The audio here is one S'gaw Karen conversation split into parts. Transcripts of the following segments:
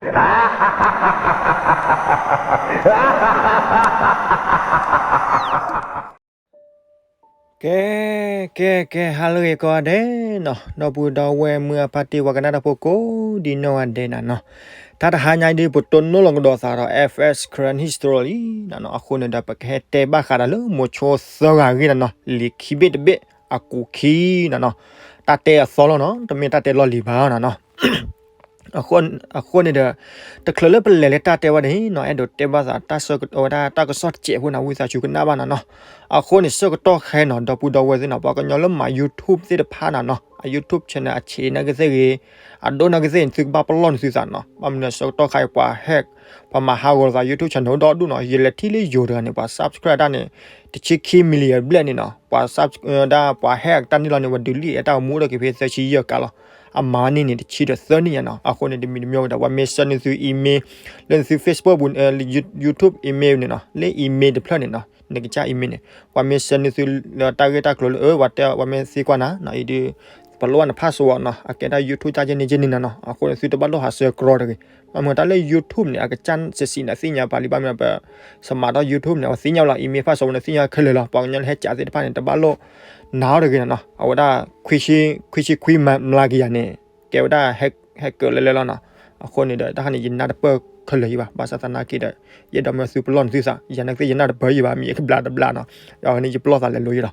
ကဲ ကဲ ကဲ ဟါလၢဂ့ၤကိးဂၤဒဲးနီၤ, ဒီပုၢ်ဒီဝဲၢ်မုၢ်အဖါတံၢ် ပှၤကနၣ်တၢ်ဖိကိးဒ်နီၢ်ဂၤဒဲးနၤနီၤ, တၢ်တဟါညါအံၤဒုး ပတိၢ်နီၣ်လီၤကဒီးသးဒီး F S Karen History လံနၤနီၤ, အဃိန့ၣ်ဒီး ပကဟဲတဲဘၣ်ဃးဒီးလၢမိၤဆိသၢဂၤအဂ့ၢ်နၤနီၤ, လံာ်ခံဘ့ၣ်တဘ့ၣ် အကူာ်ခံနၤနီၤ, တၢ်တဲအသီလီၤနီၤ, တမ့ၢ်တၢ်တဲလီၢ်လံၤဘၣ်နၤနီၤ. အဃိန့ၣ်ဒီး တချုးလၢပလဲၤလၢတၢ်တဲဝဲန့ၣ်နီၤ, အဲၣ်ဒိးတဲဘၣ်သးတၢ်ဆၢကတီၢ်ဝဲဒၣ်တၢ်ကစီၣ်တစဲးဖိန့ၣ် ဝံသးစူၤကနၣ်ဘၣ်နၤနီၤ. အဃိန့ၣ် ဆၢကတီၢ်ခဲအံၤနီၤ ဒီပုၢ်ဒီဝဲၢ်သ့ၣ်နီၤ, ပှၤကညီလၢမၤ YouTube သ့ၣ်တဖၣ်နၤနီၤ, အ YouTube channel အဆံးနာ်က့သ့ၣ်ဂ့ၤ, အဒိၣ်နာ်က့သ့ၣ်ဂ့ၤန့ၣ် သုကဘၣ်ပလီၢ်န့ၢ်သုသးနီၤ. ဘၣ်မနုၤဆၢကတီၢ်ခါအံၤ ပှၤဟဲ ပှၤမၤဟးဂီၤလိာ်သး YouTube channel ဒီဒူၣ်နီၤ, ယလဲၤထံၣ်လၢယိၤတဂၤန့ၣ် ပှၤ subscribe တၢ်န့ၣ် တဆံခံ million ဘျဲၣ်န့ၣ်နီၤ, ပှၤ subscribe ဒၣ်ပှၤဟဲအကတၢၢ်န့ၣ်လီၤန့ၣ် ပှၤဒုးလံာ်အတၢ်အိၣ်မူအိၣ်ဒီးက့ၤဖဲသၢဆံယဲၢ်ကါလီၤ, အမၤန့ၢ်န့ၣ် တဆံဒီးသၢနံၣ်ညါနီၤ. အဃိန့ၣ် တမံၤတမံၤဝဲဒီး ပှၤမ့ၢ်ဆှၢန့ၢ်သု email လၢနသု Facebook ပူၤ YouTube email န့ၣ်နီၤ, လၢ email တဖျၢၣ်န့ၣ်နီၤ, နကစၢ် email န့ၣ် ပှၤမ့ၢ်ဆှၢန့ၢ်သုလၢတၢ်ဂ့ၢ်တၢ်ကျိၤလၢ အၢ ပှၤတဲ ပှၤမ့ၢ်သံကွၢ်နၤနီၤ, အံၤဒုး ပလိၣ်ဘၣ်န password နီၤ, အကဲတၢ် YouTube တၢ်ကဲန့ၣ်ကဲန့ၣ်နၤနီၤ. အဃိန့ၣ် သုတဘၣ်လိၣ်ဟးဆှၢကြီတဂ့ၤ. ဘၣ်မနုၤတၢ်လၢ YouTube န့ၣ် အကစၢ်စံးစံးန့ၣ် သ့ၣ်ညါပာ်လံ, ဘၣ်မနုၤပ စမၤထီၣ် YouTube န့ၣ် အဝဲသ့ၣ်ညါလီၤ, email password န့ၣ် သ့ၣ်ညါခဲလၢာ်လီၤ. ပှၤကညီလၢဟဲကးသ့ၣ်တဖၣ်န့ၣ် တဘၣ်လိၣ်နၤအီၤတဂ့ၤနၤနီၤ. အဝဲဒၣ် ခွံဆံခွံ မလါကယၤန့ၣ် ကဲဝဲဒၣ် hacker လၢလၢလီၤနီၤ. အဃိန့ၣ်ဒီး တၢ်ဟါန့ၣ် ယနၢ်တပၢၢ်ခဲလၢာ်ယံၤဘၣ်, ဘၣ်ဆၣ်သနာ်က့ဒီး ယအဲၣ်ဒိးမၢသုပလီၢ်န့ၢ်သုသး, ယၤနာ်က့သ့ၣ်ယနၢ်တပၢၢ်ယံၤဘၣ်, မ့ၢ်ယကဘျါတဘျါနီၤ, အဝဲန့ၣ်ယပလီၢ်သးလဲၤလိၤယံၤလီၤ.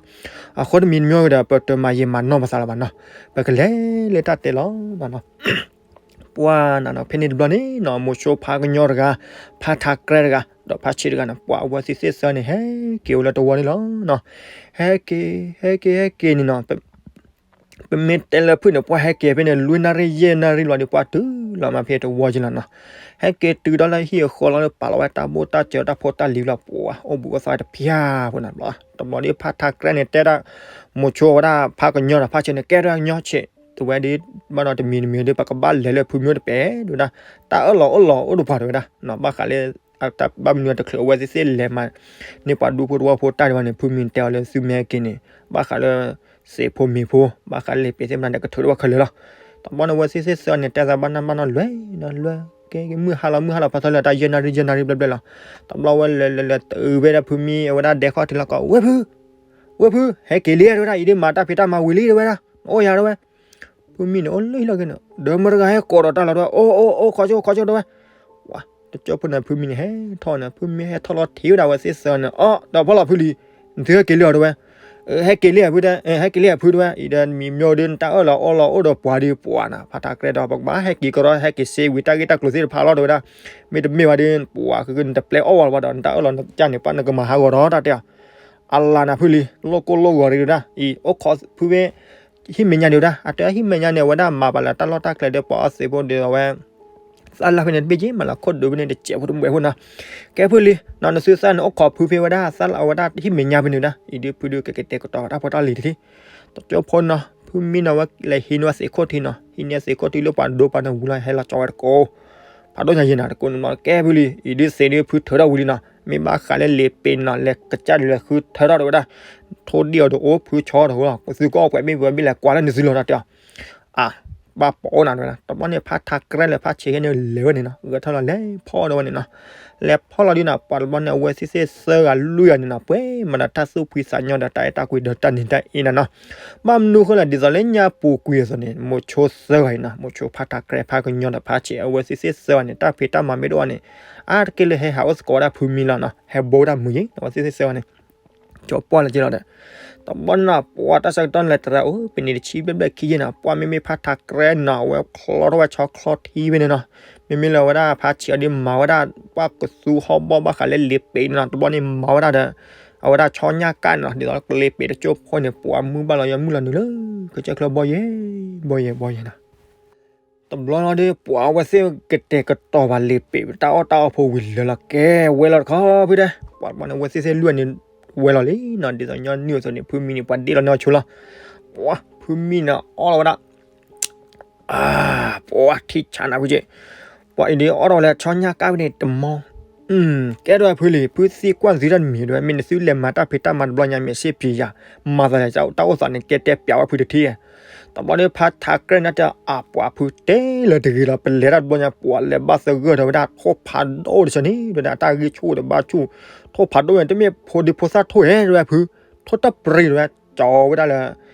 အဃိတမံၤတမံၤဒီး ပတမၤယံာ်မၤနီၢ်ပသးလၢၤဘၣ်နီၤ, ပကလဲၤလၢတၢ်တဲလီၤနီၤ. ပှၤနၤနီၤ, ဖဲန့ၣ်တဘျီန့ၣ်နီၤ, မိၤဆိဖးကညီတဂၤ, ဖးထးကြဲတဂၤ, ဒီးဖးဆံးတဂၤန့ၣ် ပှၤအဝဲသ့ၣ်သ့ၣ်သၢန့ၣ် ဟဲက့ၤအိၣ်လၢတဝီန့ၣ်လီၤနီၤ. ဟဲက့ၤ ဟဲက့ၤ ဟဲက့ၤန့ၣ်နီၤ, ပမ့ၢ်တဲလၢဖုၣ်န့ၣ် ပှၤဟဲက့ၤဖဲန့ၣ် လွံၢ်နၣ်ရံၣ်ယဲၢ်နၣ်ရံၣ်လီၤဒီး ပှၤတုၤလီၤမးဖဲတဝီက့ၤလီၤနီၤ. ဟဲက့ၤတုၤဒီးလၢဟံၣ်အဃီလီၤ ပာ်လီၤဝဲတၢ်ဘိၣ်တၢ်စၢၤတၢ်ဖိတၢ်လံၤလီၤ, ပှၤအိၣ်ဘှံးအိၣ်သါတဖၠၣ်ဖိန့ၣ်ဘျီ, တဘျီဒီးဖးထးကြဲန့ၣ်တဲဒၣ် မိၤဆိဝဲဒၣ်ဖးကညီဒီး ဖးဆံးန့ၣ် ကဲထီၣ်ကညီဆံး, တဝဲဒီး ဘၣ်ဒီးတမံၤတမံၤဒီး ပကဘၣ်လဲၤလၢဖုမံအိၣ်တပဲၢ်ဒၣ်, တၢ်အၢၣ်လီၤအီလီၤအိၣ်တပှၤတဝဲဒၣ်, ဘၣ်ဃးလၢ တၢ်ဘၣ်မနုၤတချုးအဝဲသ့ၣ်သ့ၣ်လဲၤမၤန့ၢ်ပှၤဒူဖိတဝီဖိတၢ်ဒံးဘၣ်န့ၣ် ဖုမံန့ၣ်တဲအီၤလၢသုမ့ၢ်ဟဲက့ၤန့ၣ် ဘၣ်ဃးလၢ သ့ၣ်ဖိမ့ၢ်ဖိ ဘၣ်ဃးလၢလံာ်ပ့ၤသ့ၣ်မနုၤဒီး ကထုးထီၣ်ဘၣ်ခဲလၢာ်လီၤ. တဘျီန့ၣ် အဝဲသ့ၣ်သ့ၣ်သၢန့ၣ် တဲသးဘၣ်နၢ်ဘၣ်နီၢ် လွဲနီၤလွဲ, ကဲ မုၢ်ဟါလီၤ မုၢ်ဟါလီၤ ဖးထီလၢတၢ်ယဲၢ်နၣ်ရံၣ် ယဲၢ်နၣ်ရံၣ်ဘျဲၣ်ဘျဲၣ်လီၤ. တဘျီဝဲလဲၤလဲၤလဲၤတုၤဝဲဒၣ်ဖုမံအဝဲဒၣ်ဒဲခီၣ်ထံးလီၤကီး, ဝဲၢ်ဖု, ဝဲၢ်ဖု, ဟဲက့ၤလံတဝဲဒၣ်, အံၤဒ်မၤတၢ်ဖံးတၢ်မၤဝံၤလံတဝဲဒၣ်, နအိၣ်ယၤတဝဲ ဖုမံန့ၣ် အိၣ်လၢဟံၣ်လီၢ်ခံန့ၣ် ဒီးမတၤတဂၤဟဲကိးဒီးတၢ်လီၤတဝဲ, အိၣ် အိၣ် အိၣ် ခီဆိ ခီဆိတဝဲ. ပှၤတကၠိဖိန့ၣ် ဖုမံန့ၣ် ဟဲထီၣ်န့ၣ် ဖုမံဟဲထီၣ်လီၤထံးဝဲဒၣ်ဝဲသ့ၣ်သၢန့ၣ် အိၣ် ဒီးဖီလီၤဖုလံ, နသုဟဲက့ၤလံအီၤတဝဲ, ဟဲက့ၤလံအဖုတဲ, ဟဲက့ၤလံအဖုတဝဲ, အံၤဒီးမံၤမၠိဒီး နတၢ်အၢၣ်လီၤအီလီၤအိၣ်ဒီးပှၤဒီးပှၤနၤ, ဖးထးကြဲဒီး ပကဘၣ်ဟဲက့ၤကဒီး ဟဲက့ၤစ့ဝံၤတၢ်ဂ့ၢ်တၢ်ကျိၤသ့ၣ်တဖၣ်လီၤတဝဲဒၣ်, မ့တမ့ၢ်ဘၣ်ဒီး ပှၤကနတပျဲအီၣ်ဝဲဘၣ်ဒီး နတၢ်အၢၣ်လီၤနကစၢ်န့ၣ် ပှၤနကမၤဟးဂီၤဒီးတၢ်တဲအီၤ အလါနၤဖုလံ, လိၣ်ကိၢ်လိၣ်ဂီၤရံးဝဲဒၣ်, အံၤ အိၣ်ခိးဖုဖဲ ဟံၣ်မဲာ်ညါန့ၣ်ဝဲဒၣ်, အတဲဟံၣ်မဲာ်ညါန့ၣ် အဝဲဒၣ်မၤဘၣ်လၢတၢ်လီၢ်တၢ်ကျဲဒီး ပှၤအီၣ်သ့ၣ်ဖိဒီးအဝဲ သၣ်လၢ်ဖဲန့ၣ်တဘ့ၣ်က့ၤ မၤလၢခိၣ်ဒုးဖဲန့ၣ် တစဲးဖိတဘှဲးဖိနီၤ, ကဲဖုလံ, နသုသၣ်န့ၣ် အိၣ်ခိးဖုဖဲဝဲဒၣ်သၣ်လၢ်အဝဲဒၣ်ဟံၣ်မဲာ်ညါဖဲန့ၣ်ဝဲဒၣ်, အံၤဒုးဖုဒုးကကတဲာ်ကတီၤတၢ်ဖိတၢ်လံၤတထံၣ်, တကၠိဖိနီၤ, ဖုမံနီၤ ဝဲလဲၤဟံးန့ၢ်သ့ၣ်ခိၣ်ထံးနီၤ, ဟံးန့ၢ်သ့ၣ်ခိၣ်ထံးလၢပှၤဒိပှၤန့ၣ်ဝံၤလီၤ ဟဲလီၤကၠီဝဲတကိး ဖးဒိၣ်ညါယဲၢ်နၤတကိးန့ၣ်မး ကဲဖုလံ, အံၤဒုးသ့ၣ်ဒုးဖုထၢထီၣ်ဝံၤလံနီၤ, မ့ၢ်ဘၣ်ဃးလၢလံာ်ပ့ၤနီၤ လဲၤကစၢ်ဒုးလဲၤဃုထၢထီၣ်တဝဲဒၣ်, ထိၣ်ဒံၣ်အီၤတအိၣ် ဖုဆီတအိၣ်လီၤ, သုကအိၣ်ပှဲၤမ့ၢ်ပှဲၤမ့ၢ်လဲၤကွၢ်လၢနသုလီၤတၢ်တဲအီၤ, အါ ဘၣ်ပိာ်အိၣ်နၤတဝဲဒၣ်, တဘျီန့ၣ် ဖးထးကြဲလၢဖးဆံးဟဲန့ၣ်လဲၤဝဲန့ၣ်နီၤ, ဂဲၤထီၣ်လီၤလဲၤဖီၣ်ဒီးဝဲန့ၣ်နီၤ, လဲၤဖီၣ်လီၤဒုးနီၤ, ပှၤတဘျီန့ၣ် အဝဲသ့ၣ်သ့ၣ်သၢဂၤလွံၢ်ဂၤန့ၣ်နီၤ ပှဲၤမၤဒီးတၢ်သူၣ်ဖှံသးညီဒီးတၢ်အဲၣ်တၢ်ကွံဒီးတၢ်နံၤတၢ်အ့နၤနီၤ, ဘၣ်မနုၤဃိလဲၣ် ဒ်သိးလၢညါပူၤကွံာ်အသိးန့ၣ် မိၤဆိသၢဂၤအံၤနီၤ, မိၤဆိဖးထးကြဲ ဖးကညီဒီးဖးဆံး အဝဲသ့ၣ်သ့ၣ်သၢဂၤန့ၣ် တၢ်ဖံးတၢ်မၤမ့ၢ်တအိၣ်န့ၣ် အါတက့ၢ်လၢဟဲဟးအိၣ်သကိးဝဲဒၣ်ဖုမံလီၤနီၤ, ဟဲဘိဝဲဒၣ်မုာ်ယံၤ အဝဲသ့ၣ်သ့ၣ်သၢဂၤန့ၣ် ကၠီပှၢ်လၢက့ၤလီၤဒီး တဘျီန့ၣ်နီၤ ပှၤတၢ်ဆၢကတီၢ်န့ၣ်လဲၤတရၢအိၣ် ပနံၤတဆံဘျဲၣ်ဘျဲၣ်ခံယဲၢ်နီၤ, ပှၤမ့မ့ၢ်ဖးထးကြဲနီၤ အဝဲချီထီၣ်ဝဲဆီချီထံဖဲန့ၣ်နီၤ, မ့မ့ၢ်လၢအဝဲဒၣ်ဖးဆံးအီၤဒုးမၤဝဲဒၣ် ပှၤကသူဟီၣ်ဘီၣ်ဘၣ်ဃးလၢလံာ်ပ့ၤန့ၣ်နီၤ, တဘျီန့ၣ်မၤဝဲဒၣ်ဒီး အဝဲဒၣ်ဆီညၣ်ကၣ်န့ၣ်နီၤ, ဒ်သိးလၢလံာ်ပ့ၤတကၠိဖိန့ၣ် ပှၤမုၢ်ဘၣ်လီၤယွၤမုၢ်လီၤနုာ်လၢ ကစၢၢ်ချၢဘီယဲၢ် ဘီယဲၢ် ဘီယဲၢ်နီၤ. တဘျီလီၤဒီး ပှၤအဝဲသ့ၣ်ကတဲာ်ကတီၤဘၣ်လံာ်ပ့ၤ တၢ်အီၣ်တၢ်အီဖိဝံၤလၢာ်လီၤ ကဲဝဲလီၤတခီဖုတဲ, ပှၤတဘျီန့ၣ် အဝဲသ့ၣ်သ့ၣ်လွံၢ်ဂၤန့ၣ် ဝဲလီၤလံနီၤ, ဒ်သိးညီနုၢ်အသိးန့ၣ် ဖုမံန့ၣ် ပှၤဒ့လီၤန့ၢ်အီၤဆိလီၤ, ပှၤဖုမံန့ၣ် အီၣ်လီၤဝဲဒၣ် အါ ပှၤထံၣ်ဆါနၤဖုက့, ပှၤအံၤဒုးအီၣ်ထီၣ်ဝဲလၢဆီညၣ်ကၣ်ဖဲန့ၣ်တမီၤ, ကဲဒိၣ်ဝဲဖုလံ ဖုသံကွၢ်နသုတၢ်တမံၤဒိၣ်ဝဲ မ့ၢ်နသုလဲၤမၤတၢ်ဖံးတၢ်မၤတဘျီညါ မ့ၢ်စ့ၢ်ပျံၤယၤ, မၤသးယၤတၢ်အိၣ်သးန့ၣ် ကဲတဲပျးဝဲဖုတထံၣ် တဘျီဒီးဖါထးကြဲၢ်န့ၣ်တဲ အပှၤဖုတဲလၢတဂ့ၤလီၤ ပလဲၤတၢ်တဘျီညါ ပှၤလဲၤဘၣ်သဂၢၢ်ဒီးဝဲဒၣ် ထိၣ်ဖးဒိၣ်တဆၢန့ၣ် ဒီးအတၢ်ဂံၢ်ဆူၣ်ဒီးဘါဆူၣ် ထိၣ်ဖးဒိၣ်န့ၣ် တမ့ၢ်ဖိဒံဖိသၣ်ထိၣ်ဧဲ တဲဝဲဖု ထိၣ်တၢ်ပြံၤတဲဝဲ ကၠီဝဲဒၣ်လၢ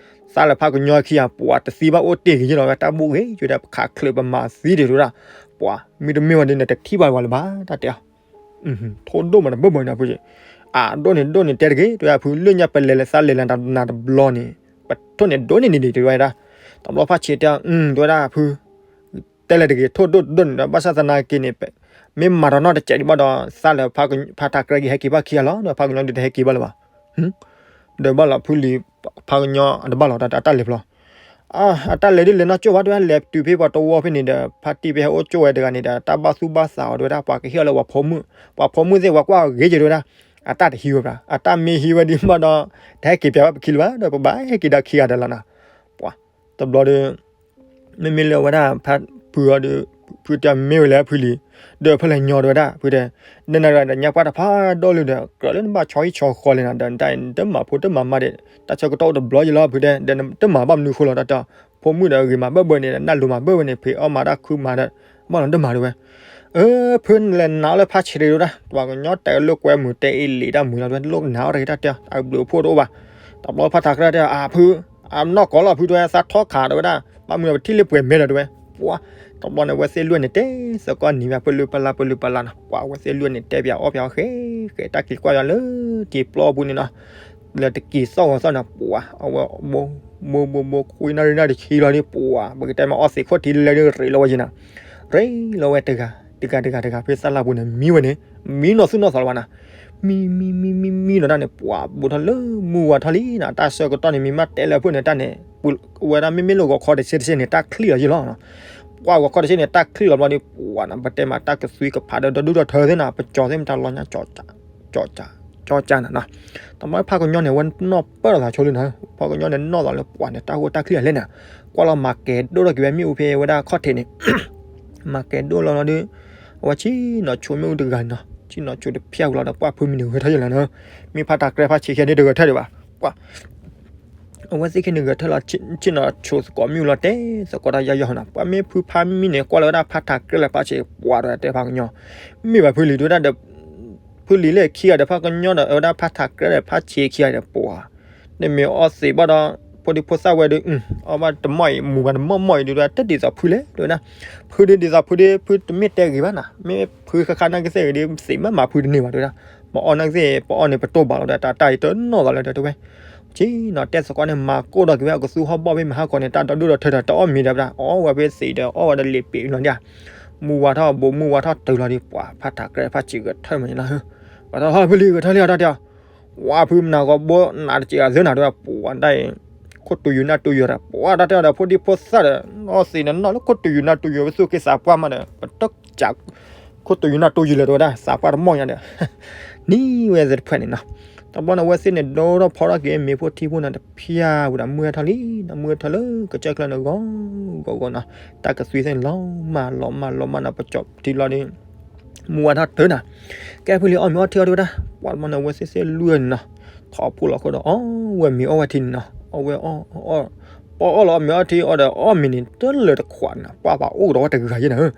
သးလၢဖးကညီခံဂၤ ပှၤတသံဘၣ်အိၣ်တ့ၢ်ဂ့ၤယ့ၢ်လီၤဝဲ တၢ်ဘူၣ်ဂ့ၤ ယိၤဒီးပခးချၢးပမၤသံဒံးတဲဝဲဒၣ် ပှၤမ့တမ့ၢ်ဝဲဒ်န့ၣ် တထံၣ်ဘၣ်ဝဲလၢၤဘၣ် တၢ်တဲအီၤ ထိၣ်ဒိၣ်မးတဘၢၣ်ဘၢၣ်န့ၣ်ဖု အဒိၣ်န့ၣ်ဒိၣ်န့ၣ်တဲတဂ့ၤ တဲဝဲဖု လၢညါပလဲၤလၢသးလဲၤလၢနၤတဘျီန့ၣ် ပထိၣ်န့ၣ်ဒိၣ်န့ၢ်ဒံးဒံးတဲဝဲဒၣ် တဘျီဖးဆံးတဲ တဲဝဲဒၣ်ဖု တဲလၢတဂ့ၤ ထိၣ်ဒိၣ်တဒိၣ်န့ၣ်ဒီး ဘၣ်ဆၣ်သနာ်က့န့ၣ် မ့ၢ်မၤဒီးနီၢ်တစဲးဒံးဘၣ်ဒီး သးလၢဖးထးကြဲၢ်က့ၤဟဲက့ၤဘၣ်ခံဂၤလီၤ ဒီးဖးကညီဒုးတဟဲက့ၤဘၣ်လၢၤဘၣ် ဒီးဘၣ်လီၤဖုလံၤ ဖးကညီတဘၣ်လီၤ တၢ်တၢ်လဲၤဖျီ အတၢ်လဲၤဒ်လဲၤနီၢ်ကၠိၣ်ဘၣ် တဲဝဲလဲၤတုၤဖဲပှၤတဝီဖဲန့ၣ်ဒီး ဖါတံၢ်ဖဲဟဲအိၣ်ကၠိၣ်ဝဲတဂၤန့ၣ်ဒီး တၢ်ဘၣ်သူၣ်ဘၣ်သးအီၤတဲဝဲဒၣ် ပှၤကဟ့ၣ်အီၤလၢပှၤဖိမုၣ် ပှၤဖိမုၣ်သ့ၣ်ပှၤကွၢ်ဂ့ၤက့ၤတဲဝဲဒၣ် အတၢ်တဟံးဝဲဘၣ် အတၢ်မ့ၢ်ဟံးဝဲဒံးဘၣ်ဒီး တဟဲက့ၤပၠးဘၣ်ပခံလၢၤဘၣ် ဒီးပဘၣ်ဟဲက့ၤဒီးခံဂၤဒီးလီၤနီၤ ပှၤ တဘျီဒီး မ့မ့ၢ်လၢဝဲဒၣ် ဖုအီၤဒီး ဖုတဲမ့ၢ်ဝဲလၢဖုလံၤ ဒီးဖဲလဲၣ်ညီတဲဝဲဒၣ် ဖုတဲ နနၤဒီးညါပှၢ်တဖးဒိၣ်လံဒီး ကြၢးလၢနဘၣ်ဆီဟံၣ်ဆီဃီလဲၣ်နီၤ ဒီးနတၢ်တမၤဖိတမၤမါဒီး တၢ်ဆၢကတီၢ်အိၣ်တဘျီယလီၤ ဖုတဲ ဒီးနတမၤဘၣ်မနုၤဃိလီၤ တၢ်တဲ ဖိမုၣ်ဒီးဂ့ၤမးဘၢၣ်ဘၢၣ်န့ၣ် နၢ်လိၤမးဘၢၣ်ဘၢၣ်န့ၣ် ဖံးအီၣ်မၤတၢ်ခုမၤတၢ် ဘၣ်လီၤတမၤတဲဝဲ အၢ ဖုနလဲၤနာ်အီၤလၢဖးဆံးတဂ့ၤတဲဝဲဒၣ် ပှၤကညီတဲလၢကွဲမုာ်တဲအ့ၣ်လံာ်တၢ်မုာ်လီၤတဲဝဲ လိၣ်ကနာ်အီၤတဂ့ၤတၢ်တဲ အဘျုးအဖှိၣ်တအိၣ်ဘၣ် တဘျီဖးထးကြဲၢ်တဲ အၢ ဖု အနီၢ်ကီၢ်လီၤဖုတဲဝဲ သးထီခးတဲဝဲဒၣ် ဘၣ်မနုၤပထံၣ်လၢပှဲၤမဲဒီးတဲဝဲ ပှၤ တဘျီန့ၣ် အဝဲသ့ၣ်လွံၢ်န့ၣ် တဲသကိးနံၤဘၣ် ပလုၢ်ပလၢ်ပလုၢ်ပလၢ်နီၤ ပှၤအဝဲသ့ၣ်လွံၢ်န့ၣ် တဲပၠးအီၣ်ပၠးအီၣ်ဃဲ ဃဲတၢ်က့ၤကွၢ်ယၤလၢတံၤပျီပူၤန့ၣ်နီၤ လၢတက့ၤသီၣ်ဂီၤသီၣ်န့ၣ် ပှၤ အဝဲ ဘိဘိဘိ ခွံနၣ်ရံၣ်နၣ်တဆံလီၤဒ် ပှၤ ပကတဲမ့ၢ်အီၣ်သံးခိၣ်ထံလၢဒ်ရ့းလီၤဝဲယံၤနီၤ ရ့းလီၤဝဲတဂၤ တဂၤတဂၤတဂၤ ဖဲသၣ်လၢ်ပူၤန့ၣ် မံဝဲန့ၣ် မံနီၢ်သူၣ်နီၢ်သီလီၤဘၣ်နီၤ မံမံမံမံမံလီၤတၢ်န့ၣ် ပှၤဘူးထီၣ်လၢမုၢ်ဝါထီၣ်လံနီၤ တၢ်ဆၢကတီၢ်န့ၣ် မံမးတဲလၢဖုၣ်န့ၣ်တၢ်န့ၣ် ဝဲဒၣ်မ့မ့ၢ်လၢဂီၤခီတဆ့တဆ့န့ၣ် တၢ်ချံၣ်လီၤယံၤလီၤ ပှၤဂီၤခီတဆ့န့ၣ် တၢ်ချံၣ်လီၤဘျီဒီး ပှၤနီၤ ပတဲမးတၢ်ကသွံကဖးဒီး ဒီဒူၣ်ဒီထၢသ့ၣ်နီၤ ပကၠီၤသ့ၣ်မတၤလီၤညါ ကၠီၤကၠၤနၤနီၤ တဘျီဖးကညီန့ၣ် ဝဲနီၢ်ပၢၢ်လီၤသးဆိလံနီၤ ဖးကညီန့ၣ် နီၢ်သးလၢပှၤန့ၣ် တၢ်ဂိၢ်တၢ်ချံၣ်အလဲၣ်န့ၣ် ကွၢ်လီၤမၤကဲၤဒိၣ်ထီၣ်က့ၤဝဲမ့ၣ်အူဖဲဝဲဒၣ်ခီၣ်ထံးန့ၣ် မၤကဲၤဒိၣ်လီၤလီၤဒီး အဝဲဆ့ၣ်နီၤဆိမ့ၣ်အူတဂၤန့ၣ်နီၤ ဆ့ၣ်နီၤဆိတဖၠၣ်ဝံၤလီၤဒီး ပှၤဖုမံၤန့ၣ်ဂဲၤထီၣ်ယံၤလီၤနီၤ မ့ၢ်ဖးထးကြဲၢ်ဖးဆံးခဲန့ၣ်တဂဲၤထၢၣ်ဒံးဘၣ် ပှၤ အဝဲသ့ၣ်ခဲန့ၣ်ဂဲၤထၢၣ်လီၤ ဆ့ၣ်နီၤဆိသကိးမ့ၣ်အူလီၤတဲသကိးတၢ်ယီၢ်ယီၢ်နီၤ ပှၤမ့ၢ်ဖုဖးမံၤန့ၣ် ကွၢ်လီၤဝဲဒၣ်ဖးထးကြဲၢ်လၢဖးဆံး ပှၤဒီးတဲဖးကညီ မ့ၢ်ဘၣ်ဖုလံၤတဲဝဲဒၣ်ဒီး ဖုလံၤလၢခံဂၤဒီး ဖးကညီဒီးဝဲဒၣ်ဖးထးကြဲၢ်ဒီးဖးဆံးခံဂၤဒီး ပှၤ နမ့ၢ်အီၣ်သံးဘၣ်ဒီး ဖိဒံဖိသၣ်ဝဲဒီး အီၣ်ဘၣ်တမီၢ်အံၤ မူၤဘၣ်တမီၢ်မီၢ်အံၤဒုး တဒ်သိးဖုလဲၣ် တဲဝဲဒၣ် ဖုဒုးဒ်သိးဖုဒုး ဖုတမ့ၢ်တဲဂ့ၤဘၣ်နီၤ မ့ၢ်ဖုဃၣ်ဃၣ်နာ်က့သ့ၣ်ဂ့ၤဒီး သံးမးမၤဖုတန့ၢ်ဘၣ် တဲဝဲဒၣ် ပအီၣ်နာ်က့သ့ၣ် ပအီၣ်န့ၣ် ပတိၢ်ဘၣ်လီၤဒီး တၢ်တၢ်အံၤတနီၣ်သးလၢဒီးတဲဝဲ ဆ့ၣ်နီၤတဲသကိးန့ၣ် မၤကိၢ်ဒီးက့ၤဝဲ အကသူဟီၣ်ဘီၣ်ဖဲမဟါကီးန့ၣ် တၢ်ဒီဒူၣ်ဒီထၢဒီး တအီၣ်မ့ၤဒီးဘၣ် အီၣ်ဝဲဖဲသံးဒီး အီၣ်ဝဲဒီးလံာ်ပ့ၤလီၤဒၣ် မူၤဝါထီၣ်ဘူးမူၤဝါထီၣ်တုၤလီၤဒီး ပှၤဖးထးကြဲၢ်ဖးဆံးဂဲၤထၢၣ်မးန့ၣ်လီၤ ပှၤထီၣ်ဖုလံၤဂဲၤထၢၣ်လံအီၤတၢ်တဲအီၤ ဝါဖုမနၤဂီၤဘိနးတစဲးအသၢနၤတဲဝဲ ပှၤဒၣ်အံၤ ခိၣ်တူာ်ယူၤနၢ်တူာ်ယိာ်ဒီး ပှၤတၢ်တဲအီၤဒီး ဖိဒံဖိသၣ်ဒီး နီၢ်သံးန့ၣ်နီၢ်လၢခိၣ်တူာ်ယူၤနၢ်တူာ်ယိာ် ပသူၣ်က့သးပှၢ်မးဒီး ပတကး ခိၣ်တူာ်ယူၤနၢ်တူာ်ယိာ်လၢၤတဲဝဲဒၣ် သးပှၢ်တမီၢ်ညါဒီး နံၤဝဲသ့ၣ်တဖၣ်န့ၣ်နီၤ တဘျီန့ၣ် အဝဲသ့ၣ်န့ၣ် ဒိၣ်ထီၣ်ဖီထီၣ်က့ၤ မ့ၤဖိထံဖိန့ၣ်တဖၠၣ်ဝံၤဒီး မုၢ်ဟဲထီၣ်လံ ဒီးမုၢ်ဟဲထီၣ်လၢကစၢၢ်ကျၢၢ်န့ၣ် ဂီၤဂီၤဂီၤနီၤ တၢ်ကသွံသ့ၣ်န့ၣ် လီၤမၢ်လီၤမၢ်လီၤမၢ်နီၤ ပကၠီၤထံလီၤဒီး မူၤဝါထီၣ်တုၤနီၤ ကဲဖုလံၤအီၣ်မ့ၤအီထံအီတဲဝဲဒၣ် ပှၤတဘျီန့ၣ် အဝဲသ့ၣ်သ့ၣ်လွံၢ်န့ၣ်နီၤ ထီၣ်ဖှိၣ်လီၤခိၣ်ဒီး အီၣ်ဝဲမ့ၤအီၣ်ဝဲထံန့ၣ်နီၤ အီၣ်ဝဲအီၣ် ပှၤအီၣ်လီၤအီၣ်မ့ၤအီထံအီဒီး အီၣ်မ့ၤန့ၣ် တလၢတခွးန့ၣ် ပှၤပှၤအိၣ်ကဒီးဝဲတဂၤယဲၢ်န့ၣ်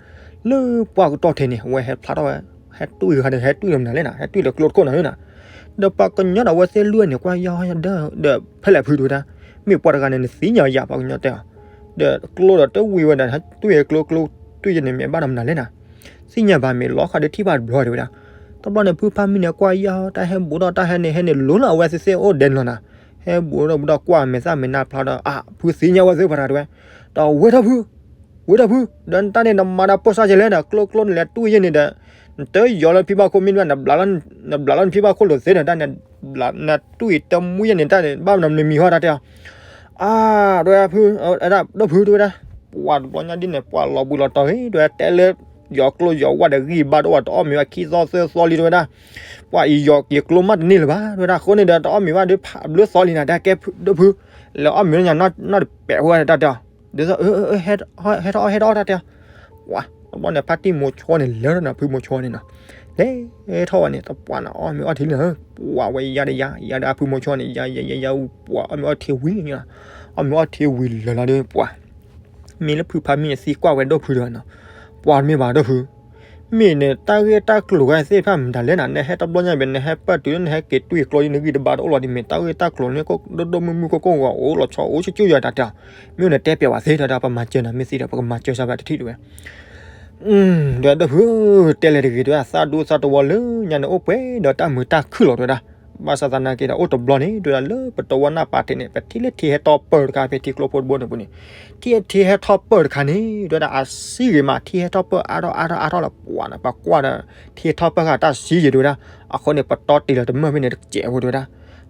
လၢပှၢ်ကတီၢ်ထဲန့ၣ် အဝဲဟဲဖျါထီၣ်ဝဲ ဟဲတွံၢ်ဂၤဒီး ဟဲတွံၢ်လီၤမနုၤလဲၣ်နီၤ ဟဲတွံၢ်လၢကျိတခိၣ်နီၤနီၤ ဒီးပှၤကညီဒီးအဝဲသ့ၣ်လွံၢ်န့ၣ် ကွၢ်ယီၢ်ဒီး ဒီးဖဲလဲၣ်ဖုတဲဝဲဒၣ် မ့ၢ်ပှၤတဂၤန့ၣ် နသ့ၣ်ညါယၤပှၤကညီတဲအီၤ ဒီးကျိဒီးတဝံၤဝဲဒီး ဟဲတွံၢ်ကျိကျိ တွံၢ်ယဲၢ်န့ၣ် မ့ၢ်ဘၣ်ဒီးမနုၤလဲၣ်နီၤ သ့ၣ်ညါဘၣ်မ့ၢ်လီၤဃာ်ဒီးထံၣ်ဘၣ်တဘျီတဲဝဲဒၣ် တဘျီန့ၣ် ဖုဖးမံၤန့ၣ် ကွၢ်ယီၢ် တၢ်ဟဲဘူးထီၣ်တၢ်ဟဲန့ၣ်ဟဲန့ၣ် လိၤလၢအဝဲသ့ၣ်သ့ၣ်အိၣ်ဒဲးန့ၣ်လီၤနီၤ ဟဲဘူးထီၣ်ဘူးထီၣ်ကွၢ်မဲာ်သၣ်မဲာ်နါဖျါဒီး အါ ဖုသ့ၣ်ညါဝဲသ့ၣ်ပှၤတဂၤတဲဝဲ ဒီးဝဲထီၣ်ဖု ဝဲထီၣ်ဖု ဒီးနတၢ်န့ၣ် နမၤတၢ်ပိၢ်စၢ်ကလဲၣ်ဒီး ကျိကျိနလဲၤတွံၢ်ယဲၢ်န့ၣ်ဒီး နတယီၤလၢဖံဘၣ်ခိၣ်မ့ၢ်ဒၣ် နဘျးလီၤနဖံဘၣ်ခိၣ်လိာ်သ့ဒီး တၢ်န့ၣ် နတွံၢ်တမူယဲၢ်န့ၣ် တၢ်န့ၣ် ဘၣ်မနုၤမနုၤမံၤဟီၣ်တၢ်တဲအီၤ အါ တဲဝဲဒၣ်ဖု အဲဒၣ်ဒီးဖုတဲဝဲဒၣ် ပှၤတဘျီညါဒ်န့ၣ် ပှၤလီၤဘှံးလီၤတီၤဂ့ၤ တဲဝဲဒၣ် တဲလၢ ယီၤကျိယီၤဝၣ်ဒီးဂံၢ်ဘါတအိၣ် တအီၣ်မ့ၤဝဲခံသီသၢသီလံတဲဝဲဒၣ် ပှၤအံၤယီၤက့ၤကျိမးတန့ၢ်လၢၤဘၣ် တဲဝဲဒၣ် အဃိန့ၣ်ဒီး တအီၣ်မ့ၤဘၣ်ဒီး ဖးဘျုးသီလံနၤ တဲကဲဒီးဖု လဲၤအီၣ်မ့ၤလၢညါနီၢ်တပဲာ်ဃိတၢ်တဲအီၤ ဒ်သိး ဟဲထီၣ်အီၣ်ဟဲထီၣ်အီၣ်တၢ်တဲအီၤ ပှၤ တဘျီန့ၣ် ဖါတံၢ်မိၤဆိန့ၣ် လဲၤထီၣ်န့ၣ် ဖုမိၤဆိန့ၣ်နီၤ လဲၤထီၣ်ဝဲန့ၣ် တပှၤန့ၣ် အီၣ်မ့ၤအီထံလံနီၤ ပှၤဝဲယါဒီးယါ ယါဒီးအဖုမိၤဆိန့ၣ် ယါယါယါယါအူ ပှၤအီၣ်မ့ၤအီထံဝံၤန့ၣ်လီၤ အီၣ်မ့ၤအီထံဝံၤလၢာ်လီၤဒီး ပှၤ မ့ၢ်လၢဖုဖါမံအသံကွၢ်ဝဲဒီပုၢ်ဒီးနီၤ, ပှၤတမ့ၢ်ဘၣ်ဒီပုၢ်, မ့ၢ်န့ၣ်တၢ်ဂ့ၢ်တၢ်ကျိၤဂၤသ့ၣ်တဖၣ်မတၤလဲၣ်နီၤ, နဟဲတဘျီညါဘၣ် နဟဲပၢၢ်တုၤလၢနဟဲက့ၤတွံၢ်ကျိနဂံၢ်တဘါတအိၣ်လီၤဒ်မ့ၢ် တၢ်ဂ့ၢ်တၢ်ကျိၤန့ၣ် ဒိၣ်ဒိၣ်မုၢ်မုၢ်ကိၢ်ကိၢ်ဂီၤအိၣ်လီၤဆီအိၣ်ဆူၣ်ဆူၣ်ယၤတၢ်တဲအီၤ, မ့ၢ်အိၣ်န့ၣ်တဲပျးဝဲသ့ဒီး ပကမၤစၢၤနၤ မ့ၢ်သ့ဒီး ပကမၤစၢၤစၢ်ဘၣ်တထံၣ်တဝဲ ဒီးဒီပုၢ်ဧၢ တဲလဲၤတဂ့ၤ တဲဝဲဒၣ် သးဒူသးတဝီလၢညါန့ၣ် အိၣ်ပှဲၤဒီးတၢ်မုာ်တၢ်ခုၣ်လီၤ တဲဝဲဒၣ်. ဘၣ်ဆၣ်သနာ်က့ဒီး အိၣ်တဘျီန့ၣ် တဲဝဲဒၣ် လၢပတဝီနၢ်ပာ်တ့ၢ်န့ၣ် ပထံၣ်လၢထံဟဲထီၣ်ပၢၢ်တခါ ဖဲထံကျိဖိတဘိန့ၣ်ပူၤန့ၣ်, ထံထံဟဲထီၣ်ပၢၢ်တခါန့ၣ် တဲဝဲဒၣ် အစံဂ့ၤမး ထံဟဲထီၣ်ပၢၢ်အါထီၣ်အါထီၣ်အါထီၣ်လီၤ ပှၤန့ၣ် ပကွၢ်ဒီး ထံဟဲထီၣ်ပၢၢ်ဃာ်တၢ်စံယံၤ တဲဝဲဒၣ်. အဃိန့ၣ် ပတီတ့ၢ်လီၤတမၢၢ်ဖဲန့ၣ်တစဲးဖိ တဲဝဲဒၣ်.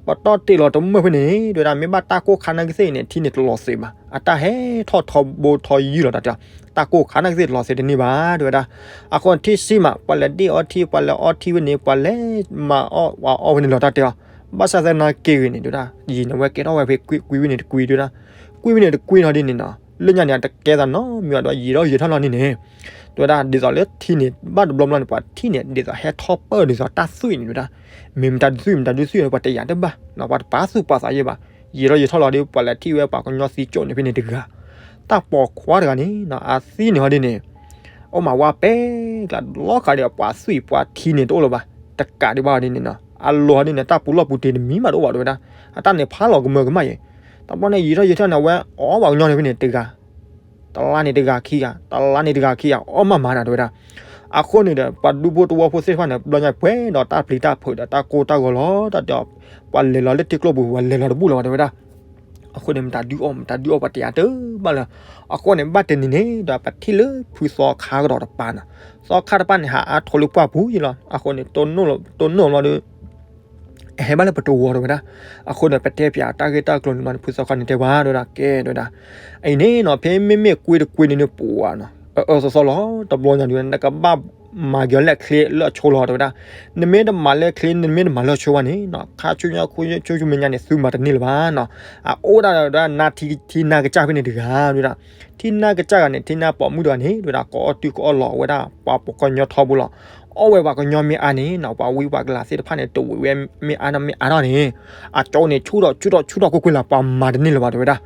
ပတီတ့ၢ်လီၤတမၢၢ်ဖဲန့ၣ် တဲဝဲဒၣ် မ့ၢ်ဘၣ်တၢ်ကိၢ်ခါနာ်က့သ့ၣ်အံၤန့ၣ် ထံန့ၣ်တလီၤသ့ဘၣ်, အတၢ်ဟဲထီၣ်ထီဘိထီယံၤလီၤ တၢ်တဲအီၤ, တၢ်ကိၢ်ခါနာ်က့သ့ၣ်တလီၤသ့တန့ၢ်ဘၣ် တဲဝဲဒၣ်. အဃိထံစံမး ပှၤလဲၤဒ့ၣ်အီထံ ပှၤလဲၤအီထံဝဲန့ၣ် ပှၤလဲၤမၤအီၣ်ဝဲအီဝဲန့ၣ်လီၤ တၢ်တဲအီၤ. ဘၣ်ဆၣ်သနာ်က့ဂ့ၤန့ၣ် တဲဝဲဒၣ် ယံၤန့ၣ် ဝဲကဲထီၣ်ဝဲဖဲကွံဝဲန့ၣ်တကွံ တဲဝဲဒၣ်, ကွံဝဲန့ၣ်တကွံနီၤဒ်န့ၣ်နီၤ လၢညါန့ၣ် အတကဲသးနီတမံၤဒီး ယံာ်ထီၣ်ယံာ်ထီၣ်လီၤန့ၣ်န့ၣ် တဲဝဲဒၣ် ဒ်သိးလၢထံန့ၣ် ဘၣ်တဘျီဘျီန့ၣ် ပှၤထံၣ်န့ၣ် ဒ်သိးဟဲထီၣ်ပၢၢ်ဒ်သိးတၢ်သွံၣ်န့ၣ် တဲဝဲဒၣ်, မ့ၢ်မတၤဒုးသွံၣ် မတၤဒုးသွံၣ်န့ၣ် ပှၤတယာ်တဘၣ်နီၤ ပှၤတပာ်သူၣ်ပာ်သးယဲဘၣ်. ယံာ်ထီၣ်ယံာ်ထီၣ်လီၤဒီး ပှၤလဲၤထံၣ်ဝဲပှၤကညီသံကၠိန့ၣ်ဖဲန့ၣ်တဂၤ, တၢ်ပိာ်ခွါတဂၤန့ၣ်နီၤ အသံန့ၣ်ဟီဒ်န့ၣ် အိၣ်မးဝါပဲကျါ လီၤဃာ်ဒီးပှၤသွံၣ်ပှၤထံန့ၣ်တအိၣ်လၢၤဘၣ်, တကးဒံးဘၣ်ဟီဒ်န့ၣ်နီၤ အလိၤဟီဒ်န့ၣ် တၢ်ပူၤလီၢ်ပူၤတ့ၤတမံၤမးတအိၣ်ဘၣ် တဲဝဲဒၣ်. အတၢ်န့ၣ်ဖးလီၤကမၢကမၣ်ယဲ, တဘျီန့ၣ် ယံာ်ထီၣ်ယံာ်ထီၣ်န့ၣ် အဝဲအီၣ်ပှၤကညီန့ၣ်ဖဲန့ၣ်တဂၤ တလါန့ၣ်တဂၤခံဂၤ တလါန့ၣ်တဂၤခံဂၤ အီၣ်မးမးနီၤ တဲဝဲဒၣ်. အဃိန့ၣ်ဒီး ပှၤဒူဖိတဝီဖိသ့ၣ်တဖၣ်န့ၣ် ဘျီညါပှဲၤဒီးတၢ်ပျံၤတၢ်ဖုးဒီးတၢ်ကိၢ်တၢ်ဂီၤလီၤ တၢ်တဲအီၤ, ပှၤလဲၤလီၤလၢထံကျိပူၤ ပှၤလဲၤလီၤတဘူၣ်လၢၤဘၣ် တဲဝဲဒၣ်. အဃိန့ၣ် မတၤဒုးအီၣ် မတၤဒုးအီၣ် ပှၤတယာ်တဘၣ်လၢၤ. အဃိန့ၣ် ဘၣ်တနံၤန့ၣ်ဒီး ပထံၣ်လၢဖုသီခါကဒီးတပၤနီၤ, သီခါတပၤန့ၣ် ဟးအါထိးလၢပှၢ်ပူၤယံၤလီၤ. အဃိန့ၣ် တိၢ်နီၣ်လီၤဒီး အဟဲဘၣ်လၢပတဝီ တဲဝဲဒၣ်. အဃိန့ၣ် ပတဲပၠးတၢ်ဂ့ၢ်တၢ်ကျိၤန့ၣ်မးန့ၣ် ဖုသီခါန့ၣ်တဲဝဲ တဲဝဲဒၣ် ကဲ တဲဝဲဒၣ်, အံၤန့ၣ်နီၤ ဖဲမ့မ့ၢ်ကွံတကွံန့ၣ်န့ၣ် ပှၤနီၤ အအၢသီသီလီၤ တဘျီညါဒ်ဝဲ နကဘၣ်မၤက့ၤအီၤလၢအချ့လၢအဆိလီၤ တဲဝဲဒၣ်. နမ့ၢ်တမၤလၢအချ့ နမ့ၢ်တမၤလၢအဆိဘၣ်န့ၣ်နီၤ ခါဆူညါခူဆူမဲာ်ညါန့ၣ် သုမၤတန့ၢ်လၢၤဘၣ်နီၤ. အအိၣ်ဒၣ်ဒီးဝဲဒၣ် နါထံ ထံနါကစၢ်ဖဲန့ၣ်တဂၤ တဲဝဲဒၣ်. ထံနါကစၢ်ဂၤန့ၣ် ထံနါပိာ်မုၣ်တဂၤန့ၣ် တဲဝဲဒၣ် ကအီၣ်တုၤကအီၣ်လီၤဝဲဒၣ် ပှၤပိာ်ကညီထီဘိလီၤ. အီၣ်ဝဲပှၤကညီမ့ၢ်အါန့ၣ်နီၤ ပှၤဝံပှၤကလၤသ့ၣ်တဖၣ်န့ၣ် တဝံးဝဲမ့ၢ်အါနီၤမ့ၢ်အါထီၣ်န့ၣ် အကၠိန့ၣ် ဆူၣ်ထီၣ်ဆူၣ်ထီၣ်ဆူၣ်ထီၣ်ကွ့ၢ်ကွ့ၢ်လီၤ ပှၤမၤတန့ၢ်လၢၤဘၣ် တဲဝဲဒၣ်.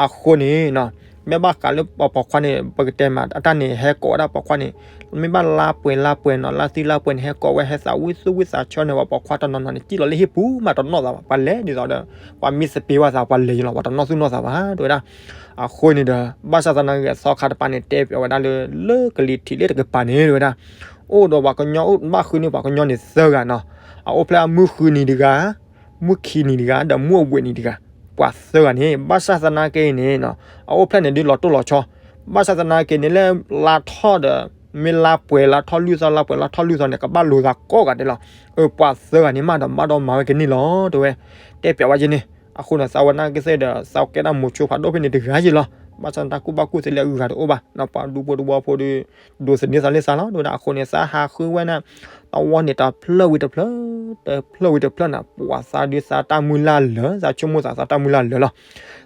အဃိန့ၣ်နီၤ မ့ၢ်ဘၣ်ဃးလၢပှၤပိာ်ခွါန့ၣ် ပကတဲမး အတၢ်န့ၣ် ဟဲကိးဝဲဒၣ်ပိာ်ခွါန့ၣ် မ့ၢ်ဘၣ်လါပှဲၤလါပှဲၤနီၤ လါသံလါပှဲၤန့ၣ် ဟဲကိးဝဲ ဟဲသးဝံၣ်သူၣ်ဝံၣ်သးဆၢန့ၣ် ပှၤပိာ်ခွါတနီၤနီၤန့ၣ် စံၣ်လီၤလၢဟံၣ်ပူၤမး တနီၣ်သးဘၣ် ပှၤလဲၤဒ်သိးဒီး ပှၤမံသပ့ၤဝဲသး ပှၤလဲၤယံၤလီၤ ပှၤတနီၣ်သူၣ်နီၣ်သးဘၣ် တဲဝဲဒၣ်. အဃိန့ၣ်ဒီး ဘၣ်ဆၣ်သနာ်က့ သီခါတပၤန့ၣ် တဲပၠးဝဲဒၣ်လၢ လၢကလံၤထံးလၢတကပၤန့ၣ် တဲဝဲဒၣ် အိၣ်ဒီးပှၤကညီ အိၣ်ဘၣ်ဃုန့ၢ်ပှၤကညီန့ၣ်သၢဂၤနီၤ. အအိၣ်ဖျဲၣ်မုၢ်ဃုနံၤတဂၤ မုၢ်ခံနံၤတဂၤ ဒီးမုၢ်အဝ့ၢ်နံၤတဂၤ ပှၤသၢဂၤန့ၣ် ဘၣ်ဆၣ်သနာ်က့န့ၣ် အအိၣ်ဖျဲၣ်န့ၣ်ဒ်လီၤတိၢ်လီၤဆီ ဘၣ်ဆၣ်သနာ်က့န့ၣ် လၢလါထီၣ်ဒီး မ့ၢ်လါပှဲၤလါထီၣ်လွံၢ်သီ လါပှဲၤလါထီၣ်လွံၢ်သီန့ၣ် ကဘၣ်လိာ်သးကိးဂၤဒဲးလီၤ. အၢ ပှၤသၢဂၤန့ၣ်မးဒီး ဘၣ်ဒီးမၤဝဲကန့ၢ်လီၤ တဲဝဲ တဲပၠးဝဲကန့ၣ်. အဃိန့ၣ် သးဝဲနာ်က့သ့ၣ်ဒီး သးကဲဒၣ်မိၤဆိဖးဒိၣ်ဖဲန့ၣ်တဂၤယံၤလီၤ. ဘၣ်ဆၣ်တၢ်ကူၣ်ဘၣ်ကူၣ်သ့လၢအဂၤတအိၣ်ဘၣ်နီၤ ပှၤဒူဖိတဝီဖိဒီး ဒိးသန့ၤသးလၢသးလီၤ တဲဝဲဒၣ်. အဃိန့ၣ် သးဟးဃုဝဲန့ၣ် တဝီန့ၣ်တဖျၢၣ်ဝံၤတဖျၢၣ် တဖျၢၣ်ဝံၤတဖျၢၣ်န့ၣ် ပှၤသးဒုးသးတၢ်မုၢ်လၢ်လၢာ် သးဆိကမိၣ်သးသးတၢ်မုၢ်လၢ်လၢာ်လီၤ.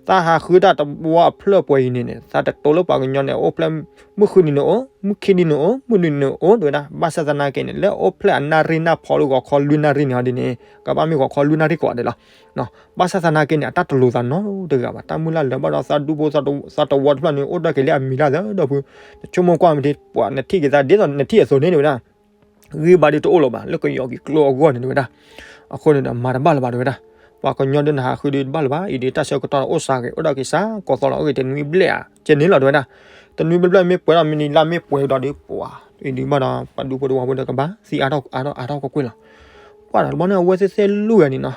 သးဟးဃုတၢ်တဝီအဖျၢၣ်ပှဲၤအံၤန့ၣ်န့ၣ် သးတတိၤလၢပှၤကညီန့ၣ် အိၣ်ဖျဲၣ် မုၢ်ဃုနံၤန့ၣ်အိၣ် မုၢ်ခံနံၤန့ၣ်အိၣ် မုၢ်နုာ်န့ၣ်အိၣ် တဲဝဲဒၣ်. ဘၣ်ဆၣ်သနာ်က့န့ၣ် လၢအိၣ်ဖျဲၣ်အနၣ်ရံၣ်နၢ်ဖီလၢဂီၤခီလွံၢ်နၣ်ရံၣ်န့ၣ်ဟီဒ်န့ၣ် ကဘၣ်မ့ၢ်ဂီၤခီလွံၢ်နၣ်ရံၣ်ကိးဂၤဒဲးလီၤ. ဘၣ်ဆၣ်သနာ်က့န့ၣ် အတၢ်တလိၤသးနီတဂၤဘၣ် တၢ်မုၢ်လၢ်လၢာ်ဘၣ်ဒီး သးဒူဖိသးတဝီတဖျၢၣ်န့ၣ် အိၣ်ဒၣ်က့ၤလၢအမံၤလၢ်သၢဒီးဖု နဆိကမိၣ်ကွၢ်မ့ၢ်ထံ ပှၤနထံၣ်က့ၤသးဒ်သိးနထံၣ်အသိးန့ၣ် တဲဝဲဒၣ် ဂ့ၤဘၣ်ဒီးတအိၣ်လၢၤဘၣ် လၢကယီၤက့ၤကျိအဂီၢ်န့ၣ် တဲဝဲဒၣ်. အဃိန့ၣ်ဒီး မၤတဘၣ်လၢၤဘၣ် တဲဝဲဒၣ်. ပှၤကညီဒုးနဟးဃုဒုးတဘၣ်လၢၤဘၣ် အံၤဒုးတၢ်ဆၢကတီၢ်အိၣ်စှၤဂ့ၤ အိၣ်ဒၣ်က့ၤစှၤကိးသီလီၤ အိၣ်က့ၤတနွံဘျဲၣ်ဧါ ကဲန့ၣ်လီၤ တဲဝဲဒၣ်. တနွံဘျဲၣ်ဘျဲၣ်မ့ၢ်ပှဲၤဒီးမ့ၢ်နံၤလါမ့ၢ်ပှဲၤဒီးဒုး ပှၤအံၤဒုးဘၣ်ဒီး ပှၤဒူဖိတဝီဖိဒီးကဘၣ်သံအါထီၣ်အါထီၣ်အါထီၣ်ကွ့ၢ်ကွ့ၢ်လီၤ. ပှၤတဘျီန့ၣ် အဝဲသ့ၣ်သ့ၣ်လွံၢ်ဂၤန့ၣ်နီၤ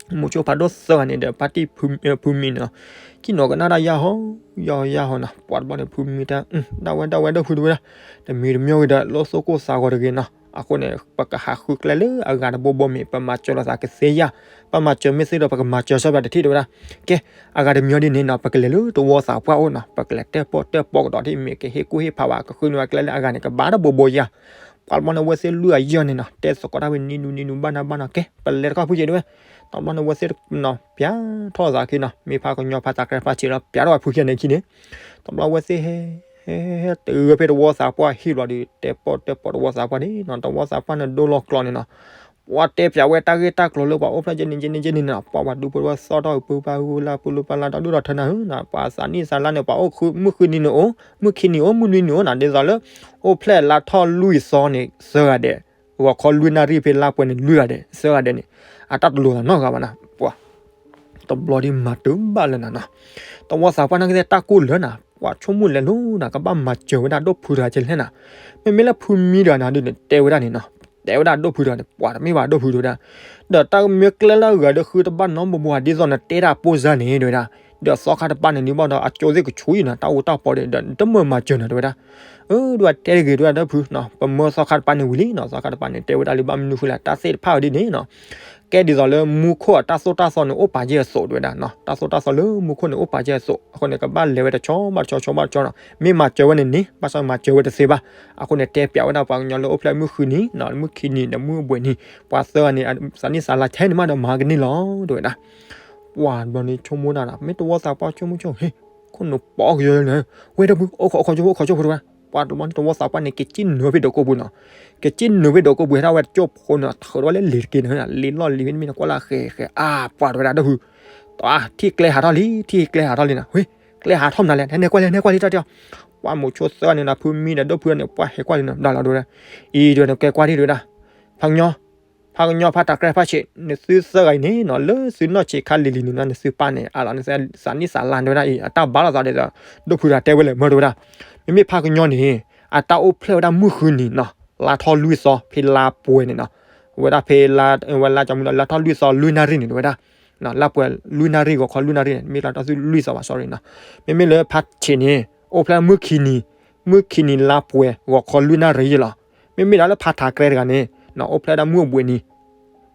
မိၤဆိဖးဒိၣ်သၢဂၤန့ၣ်ဒီး ပၣ်တံၢ်ဖုမံန့ၣ်လီၤ. ခံနီၤကနၣ်တၢ်ယၢ်ဟီ ယၢ်ဟီယၢ်ဟီနီၤ ပှၤတဘျီန့ၣ် ဖုမံတၢ် ဒၣ်ဝဲဒၣ်ဝဲဒၣ်ဖုတဲဝဲဒၣ်. တမံၤတမံၤဂ့ၤဒီး လၢသိကိၢ်သးဂီၤတဂ့ၤနီၤ. အဃိန့ၣ် ပကဟးဃုကျဲလၢအဂၤတဘိဘိမ့ၢ် ပမၤစၢၤလိာ်သးကသ့ယၢ် ပမၤစၢၤမ့ၢ်သ့ဒီး ပကမၤစၢၤစၢ်ဘၣ်တထံၣ်တဲဝဲဒၣ်. ကဲ အဂၤတမံၤဒ်န့ၣ်နီၤ ပကလဲၤလၢတဝီသးပှၢ်အိၣ်နီၤ ပကလဲၤတဲပီၣ်တဲပီၣ်ကဒီးဒ်မ့ၢ်ကဟ့ၣ်ကူၣ်ဟ့ၣ်ဖးဝဲ ကဃုန့ၢ်ဝဲကျဲလၢအဂၤန့ၣ် ကဘၣ်တဘိဘိယၢ် ပှၤတဘျီန့ၣ် အဝဲသ့ၣ်လွံၢ်ဂၤယဲၢ်န့ၣ်နီၤ တဲသကိးတၢ်ဝဲနံၤဒူနံၤဒူဘၣ်နၤဘၣ်နီၤ ကဲ ပလဲၤတခီဖုက့ၤတဲဝဲ. တဘျီန့ၣ် အဝဲသ့ၣ်နီၤ ပျးထီၣ်သးခံနီၤ မ့ၢ်ဖးကညီဖးသးကဲဖးဆံးလီၤ ပျးထီၣ်ဝဲဖုခံဂၤန့ၣ်ခံန့ၣ် တဘျီအဝဲသ့ၣ်ဟဲ ဟဲ ဟဲ ဟဲတဂၢၢ်ဖဲတဝီသးပှၢ်ဟံၣ်ဘျီဒီး တဲပီၣ်တဲပီၣ်တဝီသးပှၢ်န့ၣ်နီၤ တဝီသးပှၢ်န့ၣ်ဒိလီၤကျီန့ၣ်နီၤ ပှၤတဲပၠးဝဲတၢ်ဂ့ၢ်တၢ်ကျိၤလၢပှၤအိၣ်ဖျဲၣ်ကဲန့ၣ်ကဲန့ၣ်ကဲန့ၣ်နီၤ, ပှၤပှၤဒူဖိဝဲသီၣ်ထီၣ်ပူၤပှၤဟုလၢ်ပူၤလၢပှၤလၢတၢ်ဒိၣ်ထီၣ်ထၢနၤဧၢနီၤ, ပှၤသးနံၣ်သးလါန့ၣ် ပှၤအိၣ်မုၢ်ဃုနံၤန့ၣ်အိၣ်, မုၢ်ခံနံၤအိၣ် မုၢ်နွံနံၤအိၣ်နီၤ, ဒ်သိးလၢ အိၣ်ဖျဲၣ်လါထီၣ်လွံၢ်သီန့ၣ် သၢဂၤဒဲး, ဂီၤခီလွံၢ်နၣ်ရံၣ်ဖဲလါပှဲၤန့ၣ် လွံၢ်ဂၤဒဲး သၢဂၤဒဲးန့ၣ် အတၢ်တလိၤသးနီတဂၤဘၣ်နီၤ, ပှၤ တဘျီဒ်မၤတဘၣ်လၢၤနၤနီၤ, တဝီသးပှၢ်န့ၣ်ကသ့ၣ်တၢ်ကိၢ်လၢာ်နၤ, ပှၤဆိကမိၣ်လဲၤလိၤနၤ ကဘၣ်မၤစၢၤဝဲဒၣ်ဒိၣ်ဖုတဂၤကဲလဲၣ်နၤ, မ့မ့ၢ်လၢဖုမံတဂၤန့ၣ်ဒုးန့ၣ် တဲဝဲဒၣ်န့ၣ်နီၤ, တဲဝဲဒၣ်ဒိၣ်ဖုတဂၤန့ၣ် ပှၤတမ့ၢ်ဘၣ်ဒိၣ်ဖုတဂၤဒၣ်, ဒီးတၢ်မ့ၢ်ကျဲလၢအဂၤဒီးဃုတဘၣ်နီတဘျီဘၣ် ဒ်သိးနတဲတၢ်အပိၢ်စါန့ၣ် တဲဝဲဒၣ်, ဒီးသီခါတပၤန့ၣ်ဒုးဘၣ်ဒီး အကၠိသ့ၣ်ကဆူၣ်အံၤနီၤ တၢ်အိၣ်တၢ်ပီဒီး ဒီးတမၢမၤစၢၤနၤတဲဝဲဒၣ်, အၢ ဒုးတဲတဂ့ၤတဲဝဲဒၣ်ဒိၣ်ဖုနီၤ, ပမၢသီခါတပၤန့ၣ်ဝံၤလံနီၤ, သီခါတပၤန့ၣ် တဲဝဲဒၣ်လၢဘၣ်မနုၤဃိလဲၣ် တၢ်သ့ၣ်တဖၣ်ဝဲဒ်န့ၣ်နီၤ ကဲဒ်သိးလၢမူခိၣ်အတၢ်သိၣ်တၢ်သီန့ၣ် အိၣ်ပာ်ကဲအသိးတဲဝဲဒၣ်နီၤ, တၢ်သိၣ်တၢ်သီလၢမူခိၣ်န့ၣ် အိၣ်ပာ်ကဲအသိး, အဃိန့ၣ် ကဘၣ်လဲၤဝဲတဆီဘၣ်တဆီ ဆီဘၣ်တဆီနီၤ, မ့ၢ်မၤစၢၤဝဲန့ၣ်န့ၣ် ဘၣ်ဆၣ်မၤစၢၤဝဲတသ့ဘၣ်, အဃိန့ၣ် တဲပၠးဝဲဒၣ်ပှၤကညီလၢအိၣ်ဖျဲၣ်မုၢ်ဃုနံၤနီၤ, မုၢ်ခံနံၤဒီးမုၢ်အဘှဲးနံၤ ပှၤသၢဂၤန့ၣ် သးနံၣ်သးလါထဲန့ၣ်မးဒီးမၤကန့ၢ်လီၤ တဲဝဲဒၣ်, ပှၤဘျီန့ၣ်ဆိကမိၣ်ဒၣ်နီၤ, မ့ၢ်တဝီသးပှၢ်ဆိကမိၣ်ဆိကမိၣ် ဟ့ၣ် ခိၣ်နူာ်ပိာ်ကယီၤလၢ ဝဲဒၣ်ဖု အိၣ်ခိးခိးဆိဖိ အိၣ်ခိးဆိဖိ တဲဝဲဒၣ်, ပှၤတဘျီန့ၣ်တဝီသးပှၢ်န့ၣ် ကစံၣ်နုာ်ဖဲဒိးကိးပူၤနီၤ, ကစံၣ်နုာ်ဖဲဒိးကိးပူၤ ဟဲထီၣ်ဝဲတကၠိၢ်ဖိန့ၣ် ထုးထီၣ်ဝဲလၢလံၤတက့ၢ်န့ၣ် လံၤလီၢ်လံၤဖဲန့ၣ်မ့ၢ်နကွၢ်လၢအဃဲၤဃဲၤ အါ ပှၤတဲဝဲဒၣ်ဒိၣ်ဖု, ထံၣ်ကျဲဟးထီၣ်လံ ထံၣ်ကျဲဟးထီၣ်လံနီၤ, ဝ့ၢ် ကျဲဟးထီၣ်မနုၤလဲၣ် နဲကွၢ်လံ နဲကွၢ်လံတၢ်တဲအီၤ, ပှၤမိၤဆိသၢဂၤန့ၣ်နီၤ ဖုမံဒီးဒိၣ်ဖုန့ၣ် ပှၤဟဲကွၢ်လံနီၤ ဘျီလီၤတဲဝဲဒၣ်, အံၤတဲဝဲဒၣ် ကဲကွၢ်ဒံတဲဝဲဒၣ်, ဖးကညီ ဖးကညီ ဖးထးကြဲ ဖးဆံး နသုသၢဂၤအံၤန့ၣ်နီၤ လၢသုနီၢ်ဆံးခါလံၤလံၤန့ၣ်နီၤ နသုပၢ်န့ၣ် အလီၤနသးနံၣ်သးလါတဲဝဲဒၣ်အံၤ အတၢ်ဘါလိာ်သးဒ်သိး ဒိၣ်ဖုတဂၤတဲဝဲလဲၣ် မၢတဲဝဲဒၣ်, မ့မ့ၢ်ဖးကညီန့ၣ် အတၢ်အိၣ်ဖျဲၣ်ဝဲဒၣ်မုၢ်ဃုနံၤနီၤ လါထီၣ်လွံၢ်သီ ဖဲလါပှဲၤန့ၣ်နီၤ, ဝဲဒၣ်ဖဲလါ ဝဲလါကမူနီၤ လါထီၣ်လွံၢ်သီလွံၢ်နၣ်ရံၣ်န့ၣ်တဲဝဲဒၣ်, လါပှဲၤလွံၢ်နၣ်ရံၣ် ဂီၤခီလွံၢ်နၣ်ရံၣ်န့ၣ် မ့ၢ်လါထီၣ်လွံၢ်သီဘၣ် sorry နီၤ, မ့မ့ၢ်လၢဖးဆံးန့ၣ် အိၣ်ဖျဲၣ်မုၢ်ခံနံၤ မုၢ်ခံနံၤလါပှဲၤ ဂီၤခီလွံၢ်နၣ်ရံၣ်လီၤ. မ့မ့ၢ်ဒၣ်လၢဖးထးကြဲတဂၤန့ၣ် အိၣ်ဖျဲၣ်ဒၣ်မုၢ်အဘှဲးနံၤ,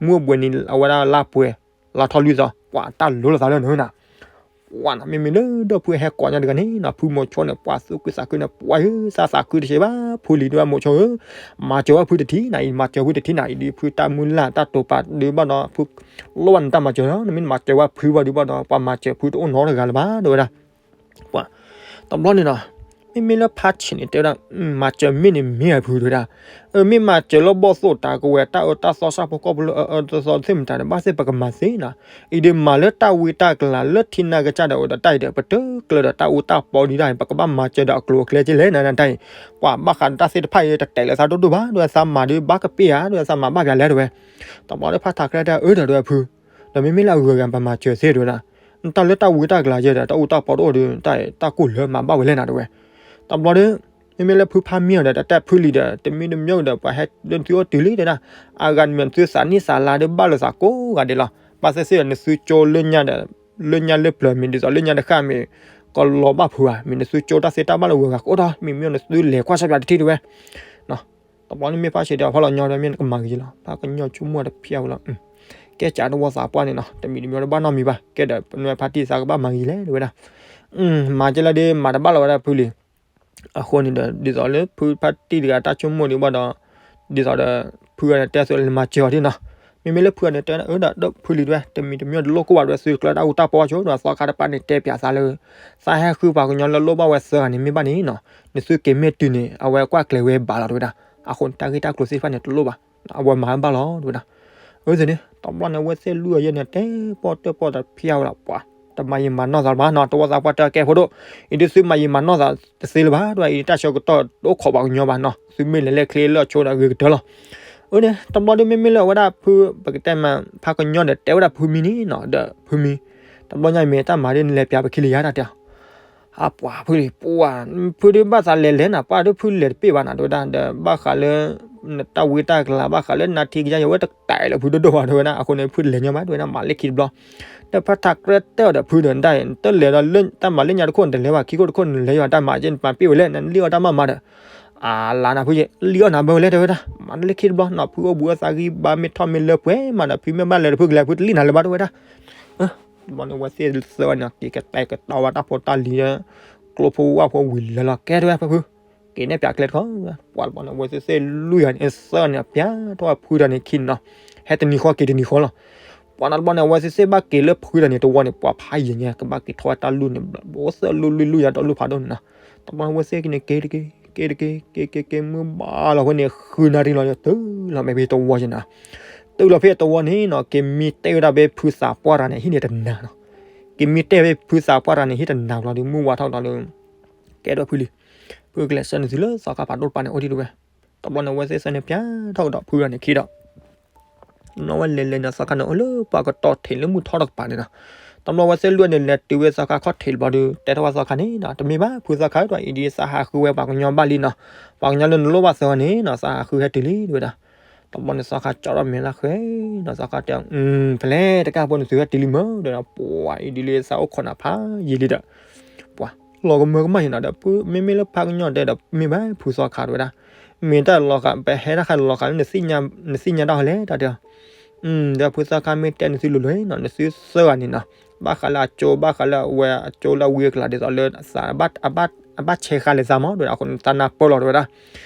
မုၢ်အဘှဲးနံၤ အဝဲဒၣ်လါပှဲၤ လါထီၣ်လွံၢ်သီ ပှၤတၢ်လိၤလိာ်သးလၢနၤနီၤ. ပှၤနီၤ မ့မ့ၢ်လၢဒီပုၢ်ဝဲၢ်ဟဲကိးညါတဂၤန့ၣ်နီၤ ဖုမိၤဆိန့ၣ် ပှၤသူၣ်ခုသးခုန့ၣ် ပှၤဧၢ သးသးခုတဆံးဘၣ် ဖုလံၤဒုးမိၤဆိဧၢ, မၤစၢၤဝဲဖုတထံၣ်နၤအံၤ မၤစၢၤဖုတထံၣ်နၤအံၤ ဒ်ဖုတၢ်မုၢ်လၢ်တၢ်တိာ်ပာ်ဒုးဘၣ်ဒီး ဖုလိၣ်ဘၣ်နတၢ်မၤစၢၤလီၤ. နမ့ၢ်မၤစၢၤဝဲဖုဘၣ်ဒုးဘၣ်ဒီး ပှၤမၤစၢၤဖုတအိၣ်နီတဂၤလၢၤဘၣ် တဲဝဲဒၣ်. ပှၤ တဘျီန့ၣ်နီၤ မ့မ့ၢ်လၢဖးဆံးန့ၣ် တဲဝဲဒၣ် မၤစၢၤမ့ၢ်န့ၣ်မ့ၢ်ဧါဖု တဲဝဲဒၣ်. အမ့ၢ်မၤစၢၤလၢဘီၣ်သိၣ်တၢ်ကဝဲၤ တၢ်အၢတၢ်သီ ဆၣ်ဖိကီၢ်ဖိလၢအအၢတသီသ့ၣ်မတၤဒီး ဘၣ်သ့ၣ်ပကမၤသ့နီၤ. အံၤဒုးမၤလၢတၢ်ဝံတၢ်ကလၤလၢထံနၢ်ကစၢ်ဒီးအိၣ်ဒီးတၢ်အံၤဒီး ပတကျၢၤဒီးတၢ်အူတၢ်ပီဒုးတၢ်အံၤ ပကဘၣ်မၤစၢၤဒီးအကျိၤအကျဲကလဲၣ်နတၢ်အံၤ. ပှၤဘၣ်ဃးဒီးတၢ်သ့ၣ်တဖၣ်အံၤ တတဲာ်လၢသးဒိၣ်ဒိၣ်ဘၣ် တဲဝဲ သးမၤဒုးဘၣ်ကပ့ၢ်ဧါ တဲဝဲ သးမၤဘၣ်ပၠးလဲၣ် တဲဝဲ. တဘျီဒီးဖးထးကြဲတဲအၢဒီး တဲဝဲဖု ဒီးမ့မ့ၢ်လၢအဂုၤအဂၤပမၤစၢၤသ့ တဲဝဲဒၣ်. နတၢ်လၢတၢ်ဝံတၢ်ကလၤယဲဒီး တၢ်အူတၢ်ပီတအိၣ်ဒီး တၢ်တၢ်ကိၢ်လၢမၤဘၣ်ဝဲလဲၣ်နၤ တဲဝဲ. တဘျီဒီး မ့မ့ၢ်လၢဖုဖးမံအီၤဒီး တၢ်တဲဖုလံၤဒီး တမံတမံဒီး ပှၤဟဲလၢနသုအိၣ်တုၤလံ တဲဝဲဒၣ်. အဂၤမ့ၢ်နသုသးနံၣ်သးလါဒီးဘၣ်လိာ်သးကိးဂၤဒဲးလီၤ. ဘၣ်သ့ၣ်သ့ၣ်ဒီး နသုကၠိလၢညါဒီး လၢညါလၢပျၢၤမ့ၢ်ဒ်သိးလၢညါတဃၣ်မ့ၢ် ကလီၤဘၣ်ဖုဘၣ် မ့ၢ်နသုကၠိတၢ်သ့တၢ်ဘၣ်လၢဂုၤဂၤကအိၣ်ထီၣ် မ့မ့ၢ်နသုလဲၤကွၢ်ဆၣ်ပၠးတထံၣ် တဲဝဲ. တဘျီန့ၣ်မ့ၢ်ဖးဆံးဒီး ဖီလီၤညီဒီး မ့ၢ်နကမၤဂ့ၤလီၤ ဖးကညီဆိကမိၣ်တဖျါဝဲလီၤ. ကဲစးတဝီသးပှၢ်န့ၣ်နီၤ တမံၤတမံၤဒီးဘၣ်နီတမံၤဘၣ် ကဲဒီးပနွဲဖါတံၢ်သးကဘၣ်မၤဂ့ၤလဲၣ် တဲဝဲဒၣ်. မၤကဲလၢဒ်မၤတဘၣ်လီၤဝဲဒၣ်ဖုလံၤ. အဃိန့ၣ်ဒီး ဒ်သိးလၢဖုဖါတံၢ်တဂၤတၢ်ဆိကမိၣ်ဒံးဘၣ်ဒီး ဒ်သိးဒီး ဖုဂၤန့ၣ်တဲအသိးလၢမၤစၢၤအီၤဒ်နီၤ. မ့မ့ၢ်လၢဖုဂၤန့ၣ်တဲဝဲဒၣ် အၢ ဒီးဒိၣ်ဖုလံၤတဲဝဲ တမံၤတမံၤတလိၣ်ကိၢ်ဘၣ် တဲဝဲ သုကျၢၤတၢ်အူတၢ်ပီဆိ ဒီးသီခါတပၤန့ၣ် တဲပၠးသးလၢ သးဟဲဃုပှၤကညီလၢလိၣ်ဘၣ်ဝဲသၢဂၤန့ၣ်မ့ၢ်ဘၣ်န့ၣ်နီၤ နသုက့ၤမ့ၢ်တုၤန့ၣ် အဝဲကွၢ်ကျဲၤဝဲဘၣ်လီၤ တဲဝဲဒၣ်. အဃိန့ၣ် တၢ်ဂ့ၢ်တၢ်ကျိၤသ့ၣ်တဖၣ်န့ၣ် တလိၣ်ဘၣ် အဝဲမၤဘၣ်လီၤ တဲဝဲဒၣ်. အၢ န့ၣ် တဘျီန့ၣ် အဝဲသ့ၣ်လွံၢ်ဂၤယဲၢ်န့ၣ် တဲပီၣ်တၢၣ်ပီၣ်တဖျါဝဲလီၤ ပှၤ တမၤယံာ်မၤနီၢ်သးလၢၤဘၣ်နီၤ တဝီသးပှၢ်တဲကဲဖိဒိၣ် အံၤဒ်သုမၤယံာ်မၤနီၢ်သးတသ့လၢၤဘၣ် တဲဝဲ အံၤတၢ်ဆၢကတီၢ်တအိၣ်ခိးပှၤကညီဘၣ်နီၤ သုမ့ၢ်လဲၤလဲၤချ့လၢအဆိဒီးဂ့ၤကတၢၢ်လီၤ. အၢ န့ၣ် တဘျီဒုးမ့မ့ၢ်လၢအဝဲဒၣ်ဖု ပကတဲမး ဖးကညီဒီးတဲဝဲဒၣ်ဖုမံန့ၣ်နီၤ ဒီးဖုမံ တဘျီညါအံၤမ့ၢ်တၢ်မၤဒ်နလဲၤပၠးပခံလံယါတၢ်တဲ အပှၤဖုလံၤ ပှၤ ဖုဒုးဘၣ်သးလဲၤလဲၤနၤ ပှၤဒုးဖုလဲၤတပ့ၢ်ဘၣ်နၤ တဲဝဲဒၣ် ဒီးဘၣ်ဃးလၢ နတၢ်ဝံတၢ်ကလၤ ဘၣ်ဃးလၢနါထံကယါယဝဲတတဲာ်လၢဖုဒိၣ်ဒိၣ်ဘၣ် တဲဝဲဒၣ် အဃိန့ၣ် ဖုတလဲၤညီဘၣ် တဲဝဲဒၣ် မၤလၢခံတဘျီ ဒီးဖးထးကြဲတဲအီၤဒီးဖုဒီး နတၢ်လဲၤဒီးလၢတၢ်မၤလၢညါတခိၣ် နတလဲၤဘၣ် ခံခိၣ်တခိၣ် နလဲၤယွၤတၢ်မၤက့ နမၤပ့ၢ်ဝဲလဲၣ် နလံၣ်အီၣ်တၢ်မၤမၤဒီး အလါနၤဖုယ့ၣ် လံၣ်အီၣ်နၤဘၣ်ဝဲလဲၣ် တဲဝဲဒၣ် မၤလၢခံတဘျီနီၤ ဖုအိၣ်ဘှံးအီၣ်သးဂံၢ်ဘါ မ့ၢ်ထီၣ်မ့ၢ်လၢပှဲၤမးဒီး ဖုမ့ၢ်ဘၣ်လဲၤဒီးဖုကလဲၤ ဖုတလံၣ်နၤလၢၤဘၣ် တဲဝဲဒၣ်. တဘျီန့ၣ် အဝဲသ့ၣ်သၢဂၤန့ၣ် က့ၤကတဲာ်ကတီၤဝဲတၢ်ဖိတၢ်လံၤဒီး ကျိဖိဝၣ်ဖိဝံၤလၢာ်လီၤ ကဲတဲဝဲဖု က့ၤနဲၣ်ပၠးကျဲတခီ ပှၤတဘျီန့ၣ် အဝဲသ့ၣ်သ့ၣ်လွံၢ်ဂၤန့ၣ် သၢဂၤန့ၣ် ပၠးထီၣ်ဝဲဖုတဂၤန့ၣ်ခံန့ၣ်နီၤ ဟဲတနံၤဃီက့ၤတနံၤဃီလီၤ. ပှၤနီၤတဘျီန့ၣ် အဝဲသ့ၣ်သ့ၣ်ဘၣ်က့ၤလၢဖုတဂၤန့ၣ်တဝီန့ၣ် ပှၤဖးယံာ်ညါ ကဘၣ်က့ၤထီၣ်ဝဲတၢ်လူၢ်န့ၣ် ဘိသၢလူၢ်လွံၢ်လူၢ်ယါဒီးလူၢ်ဖးဒိၣ်န့ၣ်နီၤ. တဘျီန့ၣ် အဝဲသ့ၣ်က့ၤန့ၣ် က့ၤတက့ၢ် က့ၤတက့ၢ် က့ၤက့ၤက့ၤ မုၢ်ဘၣ်လီၤဝဲန့ၣ် ဃုနၣ်ရံၣ်လီၤ တုၤလီၤမဲာ်ဖဲတဝီယဲၢ်နၤ တုၤလီၤဖဲအသဝီန့ၣ်နီၤ က့ၤမံတဲဝဲဒၣ်ဖဲဖုသးပှၢ်တဂၤန့ၣ် ဟံၣ်န့ၣ်တနၤနီၤ. က့ၤမံတဲဖဲဖုသးပှၢ်တဂၤန့ၣ် ဟံၣ်တနၤကျီဒီး မုၢ်ဝါထီၣ်ဒီးလၢ ကဲဒိၣ်ဖုလံ, ဖုကလဲၤဆှၢနုာ်သုလၢသီခါဖးဒိၣ်တပၤန့ၣ် အိၣ်ဒံးတဝဲ. တဘျီန့ၣ် အဝဲသ့ၣ်ဆှၢန့ၣ် ပျဲထီၣ်ကဒီးဖုဂၤန့ၣ်ခံဒီး နီၢ်ဝဲလဲၤလဲၤန့ၣ် သီခါန့ၣ် အိၣ်လၢပှၤကတီၢ်ထံးလၢမုၢ်ထီၣ်တကပၤန့ၣ်နီၤ. တဘျီဝဲသ့ၣ်လွံၢ်န့ၣ် လဲၤတုၤဝဲသီခါခီၣ်ထံးတဘျီဒီး တဲထီၣ်ဝဲသီခါန့ၣ်နီၤ တမ့ၢ်ဘၣ် ဖုသီခါဒီး အံၤဒ်သးဟးဃုဝဲပှၤကညီဘၣ်လံနီၤ. ပှၤကညီလၢနလိၣ်ဘၣ်သၢဂၤန့ၣ်နီၤ သးဟးဃုဟဲတုၤလံတဝဲဒၣ်. တဘျီန့ၣ်သီခါကၠီထီၣ်မဲာ်လၢဃဲနီၤ သီခါတဲ ဖဲလဲၣ်တကၢ်ဖိနသုဟဲတုၤလံမ့ၢ်ဒီး ပှၤအံၤဒ်လၢသးအိၣ်ခိးနၤဖးယံာ်လံဒီး ပှၤလီၤကမၢကမၣ်ယံၤနီၤဒီး မ့မ့ၢ်လၢဖးကညီတဲဒီး မ့ၢ်ဘၣ်ဖုသီခါတဝဲဒၣ်. မ့ၢ်တၢ်လီၤဃာ် ပဟဲတၢ်ခါလီၤဃာ်လၢ နသ့ၣ်ညါတၢ်ဟီလဲၣ်တၢ်တဲအီၤ. ဒီးဖုသီခါမ့ၢ်တဲနသုလိၤလိၤနီၤ နသုသၢဂၤန့ၣ်နီၤ ဘၣ်ဃးလၢအကၠိ ဘၣ်ဃးလၢအဝဲအကၠိလၢအဝံအကလၤဒ်သိးလၢ အဘၣ်ဆဲးဃာ်လဲၤသးမ့ၢ်တဝဲဒၣ် အဃိန့ၣ် သးနၢ်ပၢၢ်လီၤတဝဲဒၣ်.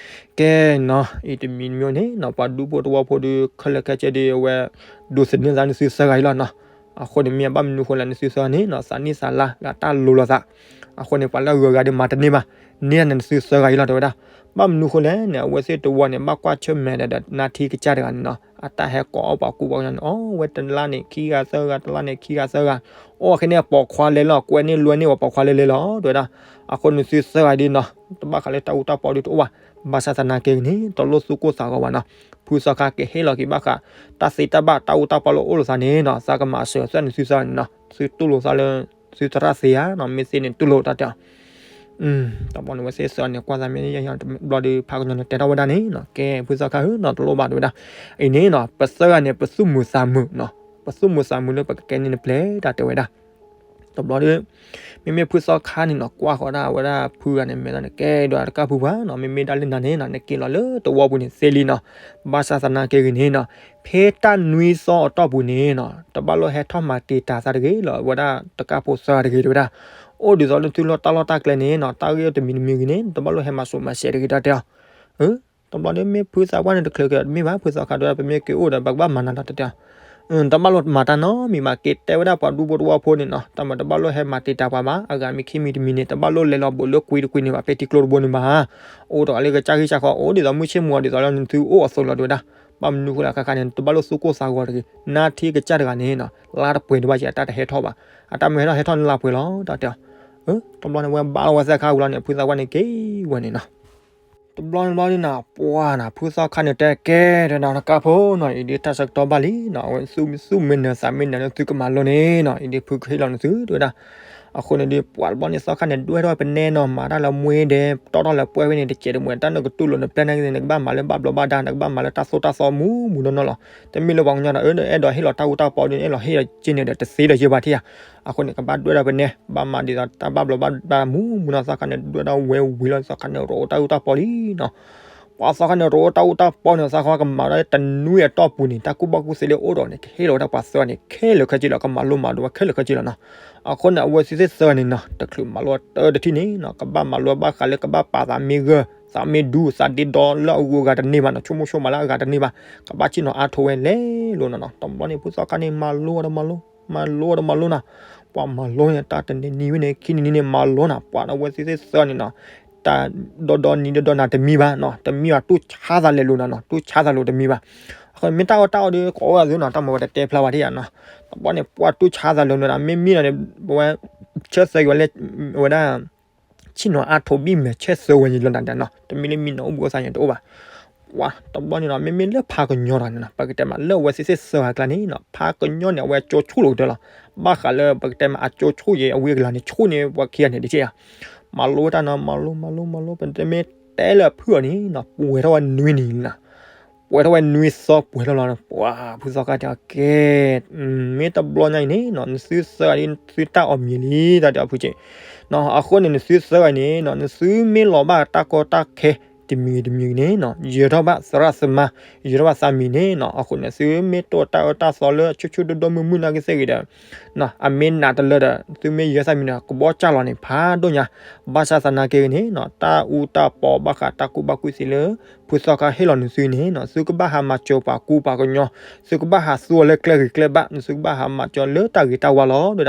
ကဲနီၤ အံၤတမံၤတမံၤန့ၣ်နီၤ ပှၤဒူဖိတဝီဖိဒီး ခဲလၢာ်ခဲဆ့ဒီးအဝဲ ဒိးသန့ၤသးနသုသၢဂၤအံၤလီၤနီၤ. အဃိန့ၣ် မ့ၢ်ဘၣ်မနုၤဃိလဲၣ် နသုသၢဂၤန့ၣ်နီၤ သးနံၣ်သးလါ ဂၤတၢ်လိၤလိာ်သး. အဃိန့ၣ် ပှၤလၢအဂုၤအဂၤဒီးမၤတန့ၢ်ဘၣ်, န့ၢ်န့ၣ်နသုသၢဂၤအံၤလီၤတဝဲဒၣ်. ဘၣ်မနုၤဃိလဲၣ်န့ၣ် အဝဲသ့ၣ်တဝီန့ၣ် ဘၣ်ကွၢ်ဆၢၣ်မဲာ်ဒီး နါထံကစၢ်တဂၤန့ၣ်နီၤ အတၢ်ဟဲကိးအီၣ်ပှၤကူပှၤကညီန့ၣ် အိၣ်ဝဲတလါန့ၣ်ခံဂၤသၢဂၤ တလါန့ၣ်ခံဂၤသၢဂၤ, အိၣ်ဝဲခဲန့ၣ်ပိာ်ခွါလဲၤလီၤ ကွဲန့ၢ်လွဲန့ၢ်ဝဲပိာ်ခွါလဲၤလဲၤလီၤတဝဲဒၣ်. အဃိန့ၣ်သုသၢဂၤဒ်နီၤ တဘၣ်ဃးလၢတၢ်အူတၢ်ပီဒုးတအိၣ်ဘၣ်. ဘၣ်ဆၣ်သနာ်က့ဂ့ၤန့ၣ် တလိၣ်သူၣ်ကိၢ်သးဂီၤဘၣ်နီၤ. ဖုသီခါကဟ့ၣ်လီၤက့ၤဘၣ်ဃး တၢ်သ့တၢ်ဘၣ်တၢ်အူတၢ်ပီလၢအိၣ်လိာ်သးန့ၣ်နီၤ သးကမၤစၢၤသၢနသုသၢဂၤန့ၣ်နီၤ သုတူၢ်လိာ်သးလၢ သုသရၣ်သ့ဧါနီၤ မ့ၢ်သ့န့ၣ်တူၢ်လိာ်တၢ်တဲအီၤ. တဘျီန့ၣ်ဝဲသ့ၣ်သၢဂၤန့ၣ် ကွၢ်သးမ့ၢ်ယဲၢ်ယဲၢ်တဘျီဒီး ဖးကညီန့ၣ်တဲထီၣ်ဝဲဒၣ်န့ၣ်နီၤ ကဲဖုသီခါဧၢနီၤ တလိၣ်ဘၣ်တဝဲဒၣ်. အံၤန့ၣ်နီၤ ပသၢဂၤန့ၣ် ပသူၣ်မုာ်သးမုာ်နီၤ ပသူၣ်မုာ်သးမုာ်လၢပကကဲန့ၢ်နပျဲၢ်တၢ်တဲဝဲဒၣ်. တဘျီဒီး မ့မ့ၢ်ဖုသီခါန့ၣ်နီၤ ကွၢ်ဃီၤဒၣ်ဝဲဒၣ်ဖုဂၤန့ၣ် မဲာ်သီန့ၣ် ကဲဒိးတကၢ်ဖုပှၤနီၤ မ့မ့ၢ်ဒၣ်လၢနၤန့ၣ်နီၤ နက့ၤလီၤလၢတဝီပူၤန့ၣ်သ့လံနီၤ. ဘၣ်ဆၣ်သနာ်က့ဂ့ၤန့ၣ်နီၤ ဖဲတၢ်နွံသီအတီၢ်ပူၤန့ၣ်နီၤ တဘၣ်လိၣ်ဟဲထီၣ်မၤတံာ်တာ်သးတဂ့ၤလီၤ ဝဲဒၣ်တကၢ်ဖိသၢဂၤတဂ့ၤတဝဲဒၣ်. အိၣ်ဒ်သိးလၢသုလီၢ်တၢ်လီၢ်တၢ်ကျဲန့ၣ်နီၤ တၢ်ဂ့ၢ်တမံၤတမံၤဂ့ၤန့ၣ် တဘၣ်လိၣ်ဟဲမၤစိာ်မၤစဲးတဂ့ၤတၢ်တဲအီၤ. တဘျီဒီးမ့ၢ်ဖုသးပှၢ်န့ၣ်တချုးက့ၤ တမ့ၢ်ဘၣ် ဖုသီခါတဝဲဒၣ် ပမ့ၢ်က့ၤအိၣ်ဒီး ပကဘၣ်မၤနၤလီၤတၢ်တဲအီၤ. တဘၣ်လိၣ်မၤတၢ်နီတမံၤဘၣ် က့ၤတဲဝဲဒၣ်ပှၤဒူဖိတဝီဖိန့ၣ်နီၤ တၢ်မၤတဘၣ်လိၣ်ဟဲမၤတံာ်တာ်ပှၤဘၣ် အဂၤမ့ၢ်ခံမံၤတမံၤန့ၣ် တဘၣ်လိၣ်လဲၤလီၤဘူးလၢကွံတကွံန့ၣ်ဘၣ် ဖဲထံကျိတဘိန့ၣ်ဘၣ်. အိၣ်ဒီးလၢကစၢ်ဂံၢ်စၢ်ဃီ အိၣ်ဒ်သိးမုၢ်ဆ့ၣ်မူၤအီၤဒ်သိးလၢနသုအိၣ်အသိးလီၤတဝဲဒၣ်. ဘၣ်မနုၤဃိလဲၣ် အခါခါန့ၣ် တဘၣ်လိၣ်သူၣ်ကိၢ်သးဂီၤတဂ့ၤ နါထံကစၢ်တဂၤန့ၣ်နီၤ လါတပှဲၤဒံးဘၣ်က့ၤ အတၢ်တဟဲထီၣ်ဘၣ် အတၢ်မ့ၢ်ဟဲထီၣ်ဟဲထီၣ်န့ၣ်လါပှဲၤလီၤတၢ်တဲအီၤ. တဘျီန့ၣ်ဝဲဘၣ်လီၤဝဲသၢခါဝံၤလီၤန့ၣ် ဖုသးပှၢ်န့ၣ်က့ၤဝဲန့ၣ်နီၤ. တဘျီန့ၣ်ဘျီဒ်နီၤ ပှၤနီၤ ဖုသီခါန့ၣ်တဲကဲ တဲနီၤ တကၢ်ဖိနီၤ အံၤဒ်တၢ်ဆၢကတီၢ်ဘၣ်လံနီၤ အဝဲသူၣ်မ့ၢ်နၢၤသးမ့ၢ်နၢၤလၢသုကမၤလိန့ၣ်နီၤ အံၤဒ်ဖုကဟ့ၣ်လီၤနသုတဝဲဒၣ်. အဃိန့ၣ်ဒီး ပှၤတဘျီန့ၣ်သီခါန့ၣ် ဒွဲၣ်ထီၣ်ပနဲနီၤ မၤတၢ်လၢမွ့ဒဲး တီၣ်ထီၣ်လၢပှဲၢ်ဝဲန့ၣ် တစဲးတမှဲၤ တၢ်နကတူၢ်လိာ်နပျဲၢ်န့ၣ် နကဘၣ်မၤလၢဘၣ်ဘျီးဘၣ်ဒါ နကဘၣ်မၤလၢတၢ်သိၣ်တၢ်သီမူမူနီၢ်နီၢ်လီၤ. တမ့ၢ်လၢပှၤကညီဒီး အၢ အဲၣ်ဒိးဟ့ၣ်လီၤတၢ်အူတၢ်ပီဒီး အဲၣ်လီၤဟ့ၣ်လီၤက့န့ၣ်ဒီး တသ့ဒီးယဲၢ်ဘၣ်ထံၣ်ဧါ. အဃိန့ၣ် ကဘၣ်ဒွဲၣ်ထီၣ်ပနဲ ဘၣ်မၤဒ်သိးတၢ်ဘၣ်ဘျီးဘၣ်ဒါမူမူနီၢ် သီခါန့ၣ် ဒွဲၣ်ထီၣ်ဝဲဝံၤလီၤ သီခါန့ၣ် ရိးတၢ်အူတၢ်ပီလံနီၤ. ပှၤသီခါန့ၣ် ရိးတၢ်အူတၢ်ပီန့ၣ် သီခါကမၤဒီးတနွံအတီၢ်ပူၤန့ၣ် တၢ်ကူၣ်ဘၣ်ကူၣ်သ့လၢအိၣ်ဒီးန့ၣ် ကဟ့ၣ်လီၤဝဲဒၣ်ပှၤသၢဂၤန့ၣ် ခဲလၢာ်ခဲဆ့လီၤ ကမၤလိမၤဒိးဝဲခဲလၢာ်ခဲဆ့လီၤနီၤ. အဃိန့ၣ် အဝဲသ့ၣ်သၢဂၤန့ၣ်နီၤ တချုးမၤလိတၢ်တထံၣ်န့ၣ်နီၤ ကဘၣ်မၤလိဘၣ်ဃးလၢကဘၣ်ပာ်သးမ့ၢ်ဂၢၢ် သးမ့ၢ်ဒူ သးဒ့ဒီလၢအဂုၤအဂၤတန့ၢ်ဘၣ်နီၤ ဆိကမိၣ်ဆိကမးလၢအဂၤတန့ၢ်ဘၣ် ကဘၣ်ဆ့ၣ်နီၤအါထီၣ်ဝဲလဲၤလိၤနီၤနီၤ. တဘျီန့ၣ် ဖုသီခါန့ၣ် မၤလိဝဲဒီးမၤလိ မၤလိဝဲဒီးမၤလိနီၤ. ပှၤမၤလိန့ၣ် တၢ်တနံၤနံၤဝဲန့ၣ် ခံနံၤနံၤန့ၣ် မၤလိနီၤ ပှၤဒီးအဝဲသ့ၣ်သၢဂၤန့ၣ်နီၤ တၢ်ဒီဒီနံၤဒီဒီနၤတမံဘၣ်နီၤ တမံဘၣ် တူၢ်ဆါသးလဲၤလိၤနီၤနီၤ တူၢ်ဆါသးလိၤတမံဘၣ်. အဃိန့ၣ် မ့ၢ်တၢ်အီၣ်တၢ်အီဒီး ကိးဝဲအသုနီၤ တၢ်မၤဝဲတတဲဖျါဝဲဒၣ်ယါနီၤ. တဘျီန့ၣ် ပှၤတူၢ်ဆါသးလိၤနီၤ မ့မ့ၢ်နီၤန့ၣ် ပဝဲ ဆၢသၢက့ၤဝဲလၢ ဝဲဒၣ် ဆ့ၣ်နီၤအါထီၣ်ဘံၣ်မဲာ်ဆၢသၢဝဲန့ၣ်လီၤနီၤနီၤ တမ့ၢ်လၢမံနီၤအိၣ်ဘှံးအိၣ်သါန့ၣ်တအိၣ်ဘၣ်. ပှၤတဘျီန့ၣ်နီၤ မ့မ့ၢ်လၢဖးကညီတဂၤန့ၣ်နီၤ ပကတဲမးလၢအဝဲသ့ၣ်သၢဂၤအကျါန့ၣ်နီၤ ဖးကညီန့ၣ် အဝဲကၠိဆူၣ်လိာ်ကတၢၢ်လီၤ. ဘၣ်ဃးလၢပကတဲမးအကၠိဆူၣ်ယဲၢ်အဝံအကလၤန့ၣ် ဆူၣ်န့ၢ်ပှၤခံဂၤန့ၣ်တက့ၢ်ဧါ. မၤလိဝဲတၢ်နီၤ မၤလိ မၤလိ မၤလိ ပတမ့ၢ်တဲလၢအဖုၣ်အီၤန့ၣ်နီၤ ပှဲၤထီၣ်ဝဲနွံနံၤနီၤ ပှဲၤထီၣ်ဝဲနွံသီပှဲၤထီၣ်လီၤ. ပှၤဖုသီခါတဲအီၤ ကဲ မ့ၢ်တဘျီညါအံၤန့ၣ်နီၤ နသုသၢဂၤဒ် သုတၢ်အီၣ်မံၤလံ တၢ်တဲအီၤဖုက့နီၤ. အဃိန့ၣ် နသုသၢဂၤအံၤန့ၣ်နီၤ နသုမ့ၢ်လီၤဘၣ်တၢ်ကီတၢ်ခဲ တမံၤဂ့ၤတမံၤဂ့ၤန့ၣ်နီၤ ယၢၤထီၣ်ဘၣ်သရၣ်သမါ ယၢၤထီၣ်ဘၣ်သးမံၤန့ၣ်နီၤ အဃိန့ၣ် သုမ့ၢ်တိၢ်တၢ်အၢတၢ်သီလၢဆူၣ်ဆူၣ်ဒိၣ်ဒိၣ်မုၢ်မုၢ်နာ်က့သ့ၣ်ဂ့ၤဒီး အမ့ၢ်နးတလၢဒီး သုမ့ၢ်ယၢၤသးမံၤန့ၣ် ကဘီၣ်ကၢ်လီၤန့ၣ် ဖးဒိၣ်ညါ. ဘၣ်ဆၣ်သနာ်က့ဂ့ၤန့ၣ်နီၤ တၢ်အူတၢ်ပီဘၣ်ဃးတၢ်ကူၣ်ဘၣ်ကူၣ်သ့လၢ ဖုသီခါဟ့ၣ်လီၤနသုန့ၣ်နီၤ သုကဘၣ်ဟးမၤစၢၤပှၤကူပှၤကညီ သုကဘၣ်ဟးသူအီၤလၢကျဲဂ့ၤကျဲဘၣ် နသုကဘၣ်ဟးမၤစၢၤလၢတၢ်ဂ့ၤတၢ်ဝါလီၤ. ဒီး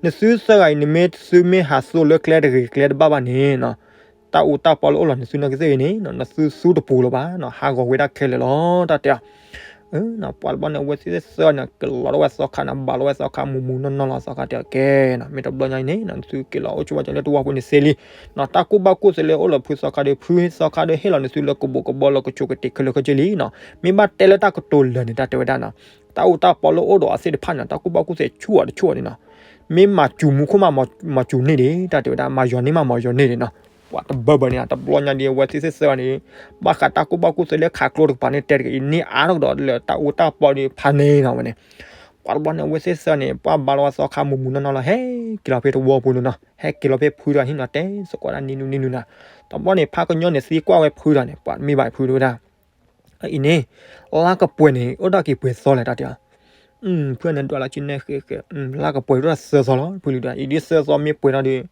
နသုသၢဂၤအံၤ နမ့ၢ်သုမ့ၢ်ဟးသူလၢကျဲတဂ့ၤကျဲတဘၣ်ဘၣ်န့ၣ်နီၤ တၢ်အူတၢ်ပီလၢအိၣ်လီၤနသုနာ်က့သ့ၣ်ဂ့ၤန့ၣ်နီၤ နသုသူတပူၤလၢၤဘၣ်နီၤ ဟးဂီၤဝဲဒၣ်ခဲလၢာ်လီၤ တၢ်တဲအီၤ. ပှၤတဘျီန့ၣ် အဝဲသ့ၣ်သၢဂၤန့ၣ် က့ၤလီၤထီၣ်ဝဲသီခါန့ၣ် ဘၣ်လီၤဝဲသီခါမူးမူးနီၢ်နီၢ်လီၤ. သီခါတဲအီၤ ကဲနီၤ မ့ၢ်တဘျီညါအံၤန့ၣ်နီၤ နသုက့ၤလီၤအိၣ်ဆိးဘၣ်က့ၤလၢတဝီပူၤန့ၣ်သ့လံနီၤ. တၢ်ကူၣ်ဘၣ်ကူၣ်သ့လၢအိၣ်လၢဖုသီခါဒီး ဖုသီခါဒီးဟ့ၣ်လီၤနသုလၢကဘူးကဘီလၢကဆိးကတ့ၢ်ခဲလၢာ်ခဲဆ့လံနီၤ. မ့ၢ်ဘၣ်တဲလၢတၢ်ကတိၤလၢာ်န့ၣ် တၢ်တဲဝဲဒၣ်နီၤ တၢ်အူတၢ်ပီလၢအိၣ်ဒီးအသ့ၣ်တဖၣ်န့ၣ် တၢ်ကူၣ်ဘၣ်ကူၣ်သ့ဆူၣ်အီၤတဆူၣ်အီၤန့ၣ်နီၤ. မ့ၢ်မၤစူၤမူခိၣ်မး မၤစူၤန့ၢ်ဒံး တၢ်တဲဝဲဒၣ် မၤယီၤန့ၢ်မး မၤယီၤန့ၢ်ဒံးနီၤ. ပှၤတဘၢဘၢန့ၣ် တဘျီညါဒ်အဝဲသ့ၣ်သၢဂၤန့ၣ် ဘၣ်ဃးတၢ်ကူၣ်ဘၣ်ကူၣ်သ့လၢခးကျိတကပၤန့ၣ် တဲတက့ၢ်အံၤန့ၢ်အါထီၣ်ကဒီးလၢတၢ်အူတၢ်ပီဒီးဖးန့ၣ်နီၤဝဲန့ၣ်. ပှၤတဘျီန့ၣ် အဝဲသ့ၣ်သၢဂၤန့ၣ် ပှၤဘၣ်လီၤဝဲသီခါမူးမူးနီၢ်နီၢ်လီၤ ဟဲက့ၤလီၤဖဲတဝီပူၤန့ၣ်နီၤ. ဟဲက့ၤလီၤဖဲဖုတဂၤဟံၣ်နီၤ တဲသကိးဒၣ်နံၤနုၤနံၤနုၤနီၤ. တဘျီန့ၣ် ဖးကညီန့ၣ်သံကွၢ်ဝဲဖုတဂၤန့ၣ် ပှၤမ့ၢ်ဘၣ်ဖုတဝဲဒၣ် အံၤန့ၣ် လါကပှဲၤန့ၣ် အိၣ်ဒၣ်က့ၤပှဲၤသီလဲၣ် တၢ်တဲအီၤ. ဖုန့ၣ်ဒွးလီၤက့ၤနဲဃဲဃဲ လါကပှဲၤဒၣ်သၢသီလီၤ ဖုလံၤဒွး အံၤဒ်သၢသီမ့ၢ်ပှဲၤထီၣ်ဒီး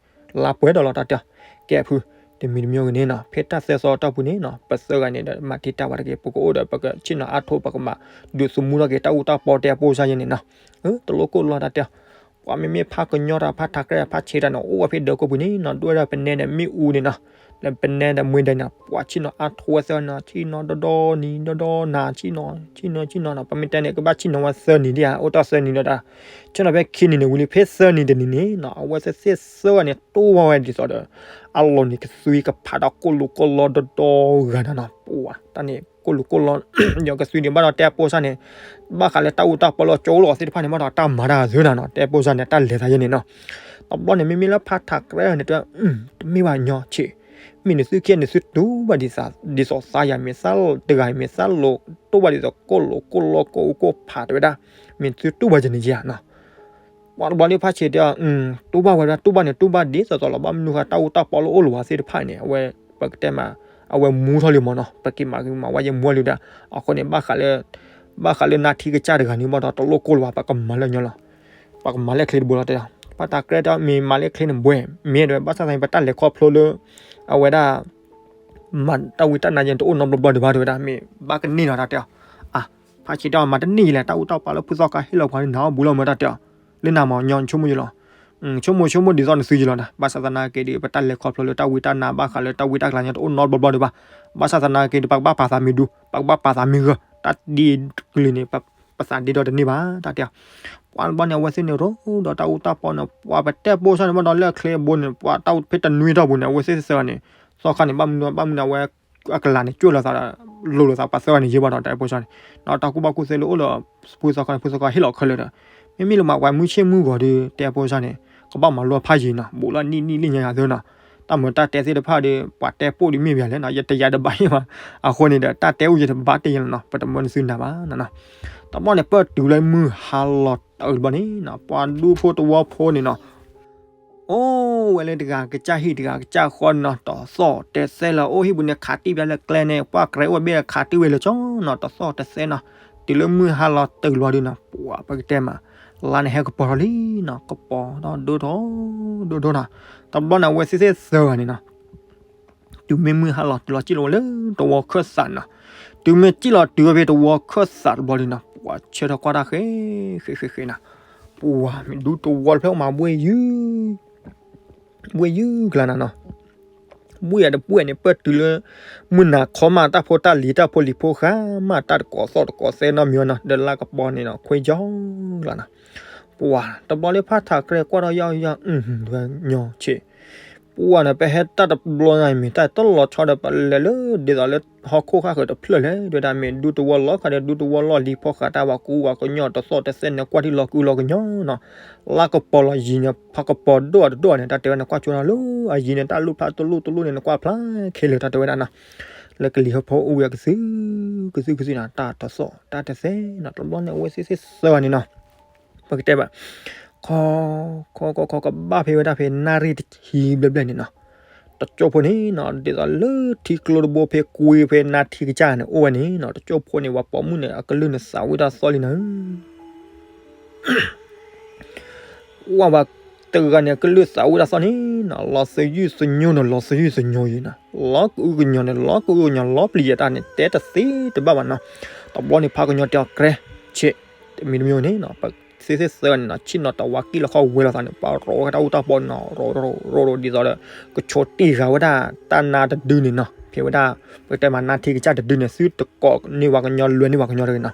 လါပှဲၤဒီးလီၤ တၢ်တဲအီၤ. ကဲဖု တမံၤတမံၤဂ့ၤန့ၣ်နီၤ ဖဲတၢ်သၢသီတီၢ်ပူၤန့ၣ်နီၤ ပသၢဂၤန့ၣ်ဒီး မၤတံာ်တာ်ဝဲတက့ၢ် ပကအိၣ်ဒီးပကဆ့ၣ်နီၤအါထိ ပကမၤဒုးသမူထီၣ်က့ၤတၢ်အူတၢ်ပီတဲအပိၢ်စါယဲန့ၣ်နီၤ. တလိၣ်ကိၢ်လီၤ တၢ်တဲအီၤ. ပှၤမ့မ့ၢ်ဖးကညီတၢ် ဖးထးကြဲ ဖးဆံးတၢ်န့ၣ် အိၣ်ဝဲဖဲဒၢးကိးပူၤန့ၣ်နီၤ ဒွဲၣ်ဒၣ်ပနဲဒီးမ့ၣ်အူန့ၣ်နီၤ လၢပနဲဒီးမွ့ဒဲးန့ၣ် ပှၤဆ့ၣ်နီၤအါထိဝဲသၢဂၤန့ၣ် ဆ့ၣ်နီၤဒီဒီနံၤ ဒီဒီနၤ ဆ့ၣ်နီၤ ဆ့ၣ်နီၤ ဆ့ၣ်နီၤနီၤ ပမ့ၢ်တဲန့ၣ် ကဘၣ်ဆ့ၣ်နီၤဝဲသၢနံၤဒံးဧါ အိၣ်တ့ၢ်သၢနံၤဒီးတၢ် ဆ့ၣ်နီၤဖဲခံနံၤန့ၣ်ဝံၤလံ ဖဲသၢနံၤတနံၤန့ၣ်နီၤ အဝဲသ့ၣ်သၢဂၤန့ၣ် တိၢ်ဘၣ်ဝဲဒ်သိးဒီး အလီၢ်န့ၣ် ကသွံကဖးဒီးကိၢ်လိာ်ကိၢ်လီဒီဒီဂၤန့ၣ်နီၤ ပှၤတၢ်န့ၣ် ကိၢ်လိာ်ကိၢ်လီ ယကသွံန့ၣ်ဘၣ်ဒီးတဲအပိၢ်စါန့ၣ် ဘၣ်ဃးလၢတၢ်အူတၢ်ပီလၢကၠိလီၤသ့ၣ်တဖၣ်န့ၣ် ဘၣ်ဒီးတၢ်မၤတၢ်ဂ့ၤနီၤ တဲအပိၢ်စါန့ၣ် တၢ်လဲၤသးယဲန့ၣ်နီၤ. တဘျီန့ၣ် မ့မ့ၢ်လၢဖးထးကြဲန့ၣ် တဲ တမ့ၢ်ဘၣ်ညီဆံး မ့ၢ်နသုခံဂၤန့ၣ် သုတူၢ်ဘၣ်ဒ်သိးသးယၤ မ့ၢ်သးတဂၤ မ့ၢ်သးလိာ်တိၢ်ဘၣ်ဒ်သိးကိၢ်လိာ်ကိၢ်လီကိၢ်အူကိၢ်ဖးတဲဝဲဒၣ် မ့ၢ်သုတူၢ်ဘၣ်ယဲန့ၣ်ဧါနီၤ. ပှၤတဘျီန့ၣ်ဖးဆံးတဲ တူၢ်ဘၣ်ဝဲဒၣ် တူၢ်ဘၣ်န့ၣ် တူၢ်ဘၣ်ဒ်သိးသိးလီၤ ဘၣ်မနုၤဃိ တၢ်အူတၢ်ပီလၢအိၣ်လၢၤဝဲသ့ၣ်တဖၣ်န့ၣ် အဝဲ ပကတဲမး အဝဲမူထီၣ်လံမးနီၤ ပက့ၤမၤကမၤဝဲယဲမူလံဒီး အဃိန့ၣ် ဘၣ်ဃးလၢ ဘၣ်ဃးလၢနါထံကစၢ်တဂၤန့ၣ် ဘၣ်ဒီးတလိၣ်ကိၢ်လၢၤဘၣ် ပကမၤလၢညီလီၤ ပကမၤလၢချ့တဘိလီၤတဲ ဖးထးကြဲတဲ မ့ၢ်မၤလၢချ့န့ၣ်ဘှဲ မ့ၢ်ဒီး ဘၣ်ဆၣ်သနာ်က့ ပတၢ်လဲၤခီဖျိလၢ အဝဲဒၣ် မၤတၢ်ဝံတၢ်နါယဲန့ၣ် တအိၣ်နီတဘျီဘျီဒံးဘၣ်တဲဝဲဒၣ် မ့ၢ်ဘၣ်ကန့ၢ်နီၤ တၢ်တဲအီၤ. အါ ဖးဆံးတဲအီၤ မၤတန့ၢ်ယလဲၣ် တၢ်အူတၢ်ပီလၢဖုသီခါဟ့ၣ်လီၤပှၤန့ၣ် နၤအီၣ်ဘူးလီၤမၢတၢ်တဲအီၤ. လၢနၤမး ညီ နဆိကမိၣ်ယလီၤ ဆိကမိၣ်ဆိကမိၣ်ဒ်သိးနသုယလီၤနီၤ ဘၣ်ဆၣ်သနာ်က့ဒီး ပတၢ်လဲၤခီဖျိလၢတၢ်ဝံတၢ်နါ ဘၣ်ဃးလၢတၢ်ဝံတၢ်ကလၤညီ တအိၣ်နီတဘျီဘျီဒံးဘၣ်. ဘၣ်ဆၣ်သနာ်က့ဒီး ပကဘၣ်ပာ်သးမ့ၢ်ဒူ ပကဘၣ်ပာ်သးမ့ၢ်ဂၢၢ် တၢ်ဒ်ကလုာ်န့ၣ် ပသးဒ့ဒီတန့ၢ်ဘၣ် တၢ်တဲအီၤ. ပှၤတဘျီန့ၣ် အဝဲသ့ၣ်န့ၣ် ရိဒီးတၢ်အူတၢ်ပီန့ၣ် ပှၤပတဲပိၢ်စါန့ၣ် ဘၣ်ဒီးလၢအချ့အဘိန့ၣ် ပှၤတၢ်အူဖဲတနွံတီၢ်ပူၤန့ၣ် အဝဲသ့ၣ်သၢဂၤန့ၣ် သီခါန့ၣ် ဘၣ်မနုၤ ဘၣ်မနုၤအဝဲ အကလၤန့ၣ် ကွံာ်လိာ်သးဒီး လိၤလိာ်သးပှၤသၢဂၤန့ၣ် ယဲဘၣ်ဒီး တၢ်တဲပိၢ်စါန့ၣ် ဒီးတၢ်ကူၣ်ဘၣ်ကူၣ်သ့လၢအိၣ်လၢ ဖုသီခါန့ၣ် ဖုသီခါဟ့ၣ်လီၤခဲလၢာ်ဒီး မ့မ့ၢ်လၢမၤပှၤမုၢ်ဆ့ၣ်မုၢ်ဂီၤဒီး တဲပိၢ်စါန့ၣ် ကဘၣ်မၤလိဖးယံာ်နီၤ ဘူးလီၤနံၣ်နံၣ်လံညါယၤသၢနီၤ တၢ်မၤတၢ်တဲသ့ၣ်တဖၣ်ဒီး ပှၤတဲပိၢ်ဒ်မ့ၢ်ပယၤလဲၣ်နီၤ ယတယၤတဘၣ်ယဲဘၣ် အဃိန့ၣ်ဒီး တၢ်တဲအိၣ်ယဲတဘၣ်တယဲလီၤနီၤ ပတမၢနသုနၤဘၣ်နီၤ. တဘျီန့ၣ် ပၢၢ်တုၤလၢမုၢ်ဟါလီၤတၢ်အုးတဘျီန့ၣ်နီၤ ပှၤဒူဖိတဝီဖိန့ၣ်နီၤ အိၣ်ဝဲလၢတဂၤကစၢ်ဟံၣ်တဂၤကစၢ်ဃီန့ၣ်နီၤ တသီၣ်တသဲလၢအိၣ်ဟံၣ်ပူၤန့ၣ် ခးတံၢ်ဘၣ်လၢကျဲန့ၣ် ပှၢ်ကြဲအိၣ်ဘ့ၣ်ခးတံၢ်ဝဲလၢကၠီနီၤ တသီၣ်တသဲနီၤ တုၤလၢမုၢ်ဟါလီၤတၢ်လီၤဒုးနီၤ ပှၤပကတဲမး လါန့ၣ်ဟဲကပီၤထီၣ်လံနီၤ ကပီၤထီၣ်ဒိၣ်ထီၣ် ဒိၣ်ထီၣ်နီၤ တဘျီန့ၣ် အဝဲသ့ၣ်သၢဂၤန့ၣ်နီၤ တုၤမ့ၢ်မုၢ်ဟါလီၤတုၤလီၤစံၣ်လီၤဝဲလၢတဝီခၢၣ်သးနီၤ တုၤမ့ၢ်စံၣ်လီၤတုၤဝဲဖဲတဝီခၢၣ်သးတဘျီဒုးနီၤ ပှၤဆၢထၢၣ်ကွၢ်တၢ်ဃဲ ဃဲ ဃဲ ဃဲနီၤ ပှၤမ့ၢ်ဒူတဝီတဖျၢၣ်မးဘှ့ၣ်ယုၢ် ဘှ့ၣ်ယုၢ်ကျါနၤနီၤ ဘှ့ၣ်အတဘှ့ၣ်န့ၣ် ပၢၢ်တုၤလၢ မုၢ်နၤခီမး တၢ်ဖိတၢ်လံၤ တၢ်ဖိလံၤဖိဃာ်မး တၢ်တကိးသီၣ်တကိးသဲနီတမံၤနီၤ ဒီးလါကပီၤန့ၣ်နီၤ ခွ့ယီၤကျါနီၤ ပှၤတဘျီလၢဖးထးကြဲကွၢ်ထီၣ်ယီၢ်ယီၢ် ညီဆံး ပှၤန့ၣ် ပဟဲတၢ်တဘျီညါအံၤ မ့ၢ်တၢ်တလီၤဆီဒီး ပလဲၤလၢဒ်သိးလၢဟီၣ်ခိၣ်ဃၣ်ဃၢၤတဖျၢၣ်လဲၣ် တဲဝဲဒၣ် မ့ၢ်ဒူတဝီလီၤခါဒီး ဒူတဝီလီၢ်လံၤဖီဃာ်တၢ်ဝဲကူဝဲကညီတသီၣ်တသဲန့ၣ် ကွၢ်ထံလီၤကုလီၤကညီနီၤ လါကပီၤလီၤယံၤန့ၣ် ဖးကပီၤဒိၣ်အတဒိၣ်န့ၣ် တၢ်တဲဝဲန့ၣ် ကွၢ်ဆိနီၤလၢအယံၤန့ၣ် တၢ်လူၢ်ဖျါတလူၢ်တလူၢ်န့ၣ် နကွၢ်ဖျါခဲလၢာ် တၢ်တဲဝဲဒၣ်နီၤ လၢကလံၤဟီၣ်ဖိအိၣ်ဝဲကသု ကသုကသုနီၤ တၢ်တသီၣ်တၢ်တသဲနီၤ တဘျီန့ၣ် အဝဲသ့ၣ်သၢဂၤန့ၣ်နီၤ ပကတဲဘၣ် ခီ ခီ ခီ ခီ ကဘၣ်ဖဲဝဲဒၣ်ဖဲနၣ်ရံၣ်တဆံဘျဲၣ်ဘျဲၣ်န့ၣ်နီၤ တကၠိၢ်ဖိန့ၣ်နီၤ ဒ်သိးလၢထံကျိတဘိဖဲကွ့ဖဲနါထံကစၢ်န့ၣ် အိၣ်ဝဲန့ၣ်နီၤ တကၠိၢ်ဖိန့ၣ် ပှၤပိာ်မုၣ်န့ၣ် အကလုၢ်န့ၣ်သးဝံၣ်တၢ်သီၣ်လံနီၤ ဝဲပှၤတဂၤန့ၣ် အကလုၢ်သးဝံၣ်တၢ်သီၣ်န့ၣ်နီၤ လီၤသယုၢ်သညိန့ၣ် လီၤသယုၢ်သညိယံၤနီၤ လီၤကအုကညီၤန့ၣ် လီၤကအုကညီၤ လီၤပျံၤယဲၢ်တၢ်န့ၣ် တဲတသ့တဘၣ်ဘၣ်နီၤ တဘျီန့ၣ် ဖးကညီတဲအီၤ ကြဲ ဆ့ တမံၤတမံၤန့ၣ်နီၤ ပသ့သ့ၣ်သၢဂၤန့ၣ်နီၤ ဆ့ၣ်နီၤတဝါကံၢ်လီၤခီဝဲလိာ်သးန့ၣ် ပှၤရိးဝဲတၢ်အူတၢ်ပီန့ၣ်နီၤ ရိးရိးရိးရိးဒ်သိးဒီး ကဆိးတ့ၢ်ဃာ်ဝဲဒၣ် တၢ်နါတဒုန့ၣ်နီၤ ဖဲဝဲဒၣ် ပကတဲမး နါထံကစၢ်တဒုန့ၣ် သုတကိးန့ၢ်ဝဲကညီ လွဲန့ၢ်ဝဲကညီတဂ့ၤနီၤ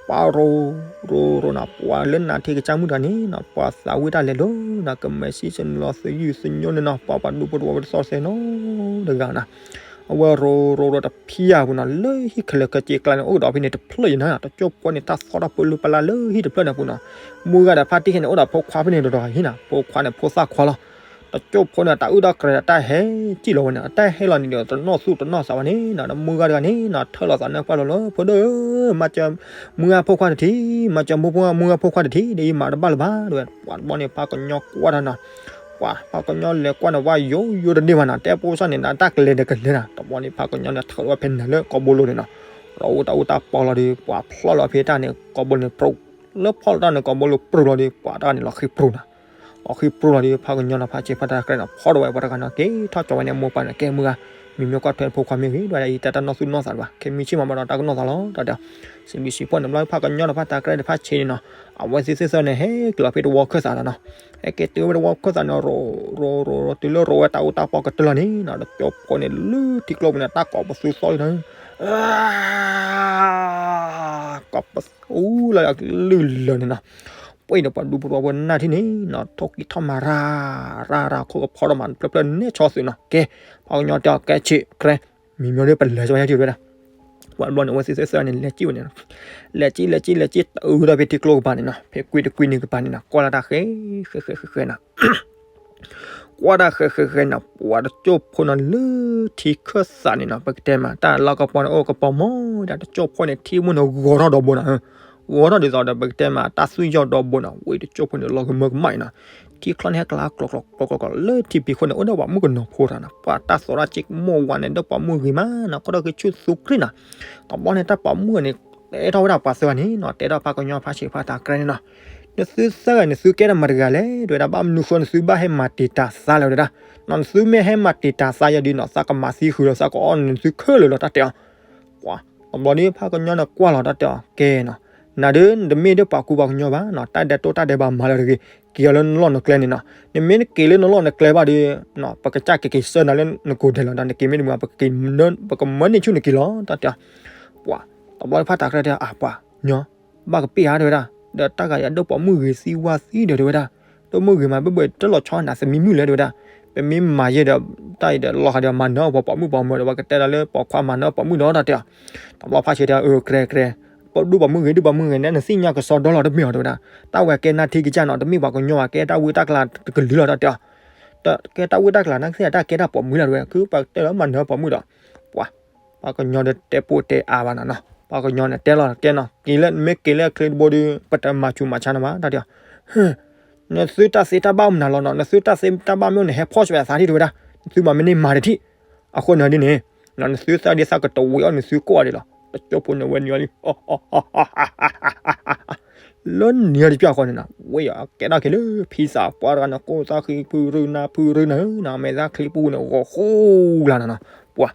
ပှၤရိၤ ရိၤရိၤနီၤ ပှၤလၢနါထံကစၢ်မုၣ်တဂၤန့ၣ်နီၤ ပှၤသးဝံၣ်တၢ်လဲၤလၢနီၤ ကမဲာ်စံၣ်စနီၤသယုၢ်သညိန့ၣ်နီၤ ပှၤပှၤဒူဖိတဝီဝဲတသီသဲနီၤ တဂၤနီၤ အဝဲရိၤရိၤရိၤတဖံးအပူၤနီၤ လၢဟံၣ်ခဲလၢာ်ခဲဆ့ကျါန့ၣ် အိၣ်ဒီးဖဲန့ၣ်တဖျၢၣ်ယံၤနီၤ တကၠိၢ်ဖိန့ၣ် တၢ်သီထီၣ်ပၢလုၢ်ပလၢ်လၢဟံၣ်တဖျၢၣ်န့ၣ်အပူၤနီၤ မုၢ်ဂၤဒီးဖါတံၢ်ခဲန့ၣ် အိၣ်ဒီးဖိခွါဖဲန့ၣ်တဒီးယံၤနီၤ ဖိခွါန့ၣ် ဖိသၣ်ခွါလီၤ တကၠိၢ်ဖိန့ၣ် တၢ်အုၣ်တၢ်ကျဲၤဒီးတၢ်ဟဲစံၣ်လီၤဝဲန့ၣ် အတၢ်ဟဲလီၤန့ၣ်ဒီး တနီၣ်သူၣ်တနီၣ်သးဝဲန့ၣ်နီၤ ဒီးမုၢ်ဂၤတဂၤန့ၣ်နီၤ ထၢၣ်လီၤသးနၢ်ပှၢ်လီၤလၢ ဖိဒိၣ်ဧၢ မၤစၢၤ မုၢ်ဂၤဖိခွါတထံၣ် မၤစၢၤမုၢ်ဂၤဖိခွါတထံၣ် ဒီးယမၤတဘၣ်လၢၤဘၣ် တဲဝဲ ပှၤတဘျီန့ၣ် ဖါကညီကွၢ်တၢ်နီၤ ပှၤဖါကညီလဲၤကွၢ်န့ၣ် ဝါယိယိတန့ၢ်ဘၣ်နီၤ တဲပိစၢ်န့ၣ် တၢ်ကလဲၤဒီးကလဲၤနီၤ တဘျီန့ၣ် ဖါကညီန့ၣ် ထၢၣ်လီၤဝဲဖဲနၤလၢကီၢ်ဘိလိၤန့ၣ်နီၤ ဒီးအိၣ်တၢ်အိၣ်တၢ်ပီလီၤဒီး ပှၤဖျီၣ်လီၤဖဲတၢ်န့ၣ် ကီၢ်ဘိလိၤန့ၣ်ပြိ လၢဖျီၣ်လီၤတၢ်န့ၣ် ကီၢ်ဘိလိၤပြိလီၤဒီး ပှၤတဂၤန့ၣ် လီၤဃ့ပြိနီၤ လီၤဃ့ပြိလီၤဒီး ဖါကညီနီၤ ဖါဆံးဖါတၢ်ကြဲးနီၤ ဖီၣ်ဒီးဝဲပှၤတဂၤနီၤ က့ၤထီၣ်ကၠီဝဲန့ၣ် မိၢ်ပၢ်န့ၣ် ကဲမုၢ်ဂၤ မံၤမ့ၢ်ကွၢ်ထွဲဖိခွါမ့ၢ်ဂ့ၤ ဒွဲဒၣ်အံၤ တၢ်တၢ်နီၣ်သူၣ်နီၣ်သးတဘၣ် ခဲမံဆ့ၣ်မးဘၣ်ဒီးတၢ်ကနီၣ်သးလီၤ တၢ်တဲ စံးဘျုးစံးဖှိၣ်န့ၣ် ဘျီဖါကညီဒီးဖါတၢ်ကြဲးဒီးဖါဆံးန့ၣ်နီၤ အဝဲသ့ၣ်သ့ၣ်သၢန့ၣ် ဟဲက့ၤလီၤဖဲတဝီခၢၣ်သးလီၤနီၤ ဟဲက့ၤတုၤဝဲတဝီခၢၣ်သးန့ၣ် ရိၤရိၤရိၤရိၤ တုၤလၢရိၤဝဲတၢ်အိၣ်တၢ်ပီကတၢၢ်လီၤန့ၣ်နီၤ တကၠိၢ်ဖိန့ၣ် လၢထံကျိပူၤန့ၣ် တၢ်ကိးပသူသီလံနီၤ ကိးပသူလၢလုၢ်လၢာ်န့ၣ်နီၤ ပှဲၤဒီးပှၤဒူဖိတဝီဖိနၢ်ထံၣ်န့ၣ်နီၤ ထိၣ်ကံၢ်ထီၣ်မၤရၤ ရၤရၤ ခိၣ်ကဖီထီၣ်မး ဖျၢၣ်ဖျၢၣ်န့ၢ်ဆီသုးနီၤ ကဲ ဖါကညီတဲအီၤ ကဲဆံးကြဲး မံၤမ့ၢ်ဒီးပလဲၤကၠီဝဲထံၣ်ဝဲဒၣ် ပှၤတဘျီန့ၣ် အဝဲသ့ၣ်သ့ၣ်သၢန့ၣ် လဲၤကံၣ်ဝဲန့ၣ်နီၤ လဲၤကံၣ်လဲၤကံၣ်လဲၤကံၣ် တုၤဒီးဖဲထံကျိကပၤန့ၣ်နီၤ ဖဲကွံတကွံန့ၣ်ကပၤန့ၣ်နီၤ ကွၢ်လၢတၢ်ဃဲ ဃဲဃဲဃဲဃဲနီၤ ကွၢ်တၢ်ဃဲဃဲဃဲနီၤ ပှၤတကၠိၢ်ဖိနီၤ လၢထံခၢၣ်သးန့ၣ်နီၤ ပကတဲမး တၢ်လီၢ်ကပီၤန့ၣ် အိၣ်ကပီၤမီၢ်ဒၣ် တကၠိၢ်ဖိန့ၣ် ထံမုၢ်န့ၣ်ဂီၤထီၣ်ဒီဘိနီၤ ဂီၤထီၣ်ဒ်သိးဒီး ပကတဲမး တၢ်သွံၣ်ယီၢ်ဒီဘိနီၤ ဝဲတကၠိၢ်ဖိန့ၣ် လီၤကမၢကမၣ်အံၤနီၤ ထံချီန့ၣ် ဟဲကျါကျိးကျိးကျိးကျိးကျိး လၢထံဖံးခိၣ်န့ၣ် အိၣ်ဒီးပှၤမုၣ်ကနီၤဖိတဂၤနီၤ ပှၤတၢ်သီတၢ်စ့ကမိၣ်ဝါန့ၣ် ဒီးပှၤမုၣ်ဂ့ၤမးနီၤ ကီၢ်ဒီးကဆူၣ်သူကြ့ၢ်နီၤ တဘျီန့ၣ် တၢ်ပှၤမုၣ်န့ၣ် တဲထီၣ်ဝဲဒၣ်ပှၤသၢဂၤန့ၣ်နီၤ တဲထီၣ်ဖါကညီဖါဆံးဖါတၢ်ကြဲးန့ၣ်နီၤ နသုသၢဂၤန့ၣ် သုကဲထီၣ်မၤတဂၤလဲၣ် တဲဝဲဒၣ် ဘၣ်မနုၤဃိနသုဘၣ်ဟဲမၤတံာ်တာ်သးလဲၣ် တဲဝဲဒၣ် နသုမ့ၢ်ဟဲမၤတံာ်တာ်သးယၤဒုးနီၤ သးကမၤသံဃုာ်ဒီး သးကအီၣ်နသုခဲလၢာ်လီၤ တၢ်တဲအီၤ ပှၤ တဘျီဒီး ဖါကညီန့ၣ်ကွၢ်လီၤ တၢ်တဲအီၤ ကဲနီၤ နၤဒုး နတမ့ၢ်ဒ်ပှၤကူပှၤကညီဘၣ်နီၤ တၢ်ဒဲးတိၢ်တၢ်ဒဲးဘးမၤလၢတဂ့ၤ က့ၤအီၤလၢနလီၢ်နကျဲန့ၣ်နီၤ နမ့ၢ်တက့ၤလၢနလီၢ်နကျဲဘၣ်ဒီး ပကစၢ်က့ၤက့ၤဆှၢနၤလၢနကိးဒဲးလီၤ ဒီးနက့ၤမ့ၢ်တမုာ် ပကမၢန့ၢ်ဆူၣ်နက့ၤလီၤ တၢ်တဲအီၤ ပှၤ တဘျီဖါတၢ်ကြဲးတဲ အၢ ပှၤ ညီ ဘၣ်ကပ့ၢ်ဧါ တဲဝဲဒၣ် ဒီးတၢ်ဂၤယၤဒိၣ်ပိာ်မုၣ်ဂ့ၤသံဝါသံဒီး တဲဝဲဒၣ် ဒိၣ်မုၣ်ဂ့ၤမး ဘၣ်ဘၣ်တလီၤဆီနၤသမံမုၣ်လဲၣ် တဲဝဲဒၣ် ပမ့ၢ်မၤယဲဒီး တၢ်အံၤဒီး လီၤဂာ်ဒီးမၤနၢၤအီၤ ပှၤပိာ်မုၣ်ပိာ်မၢၤဒီး ပကတဲဒၣ်လၢပိာ်ခွါမၤနၢၤအီၤပိာ်မုၣ်ဒီး တၢ်တဲအီၤ တဘျီဖါဆံးတဲ အၢ ကြဲးကြဲး ဒိၣ်ပိာ်မုၣ်ဂ့ၤ ဒိၣ်ပိာ်မုၣ်ဂ့ၤန့ၣ် နသ့ၣ်ညါကစီဒီလီၤတမ့ၢ်အီၤ တဲဝဲဒၣ် တၢ်ဝဲကဲနါထံကစၢ်နီၤ တမ့ၢ်ပှၤကညီဘၣ် ကဲတၢ်ဝံတၢ်ကျးတကလုာ်လီၤ တၢ်တဲအီၤ ကဲတၢ်ဝံတၢ်ကျး နကသ့ၣ်ညါတၢ်ကဲတၢ်ပိာ်မုၣ်လီၤ တဲဝဲ ခုပှၤတဲလီၤမၤနၢၤအီၤပိာ်မုၣ်ဒီး ပှၤ ပှၤကညီဒီးတဲပိာ်တဲအါဘၣ်နီၤနီၤ ပှၤကညီန့ၣ်တဲလီၤ တဲနီၤ က့ၤလၢ မ့ၢ်က့ၤလၢချ့တဘိဒီး ပတမၤဆူးမၤဆါနၤဘၣ် တၢ်တဲအီၤ နသုတၢ်သ့တၢ်ဘၣ်မနုၤလီၤနီၤ နသုတၢ်သ့တၢ်ဘၣ်မ့ၢ်အိၣ်န့ၣ် ဟဲဖီၣ်စှဲအသးထံၣ် တဲဝဲဒၣ် နသုမၤမ့ၢ်န့ၢ်မၤတထံၣ် အဃိန့ၣ်ဒ်န့ၣ် နသုသၢဒ်သးကတဝံၤအီၣ်နသုကိးဂၤဒဲးလီၤ တကၠိၢ်ဖိန့ၣ်ဝဲနံၤအီၤလံ လၢနံၤအီၤတပျၢ်ဃီန့ၣ်နီၤ ဝဲယကဲထီၣ်က့ၤလၢဖံသး ပှၤတဂၤန့ၣ် ကိးသးဃံဖုရူနၤ ဖုရူနၤဧၢနီၤ မဲာ်သၣ်ချံပူၤန့ၣ် ဂီၤဃူလၢ်နီၤနီၤ ပှၤ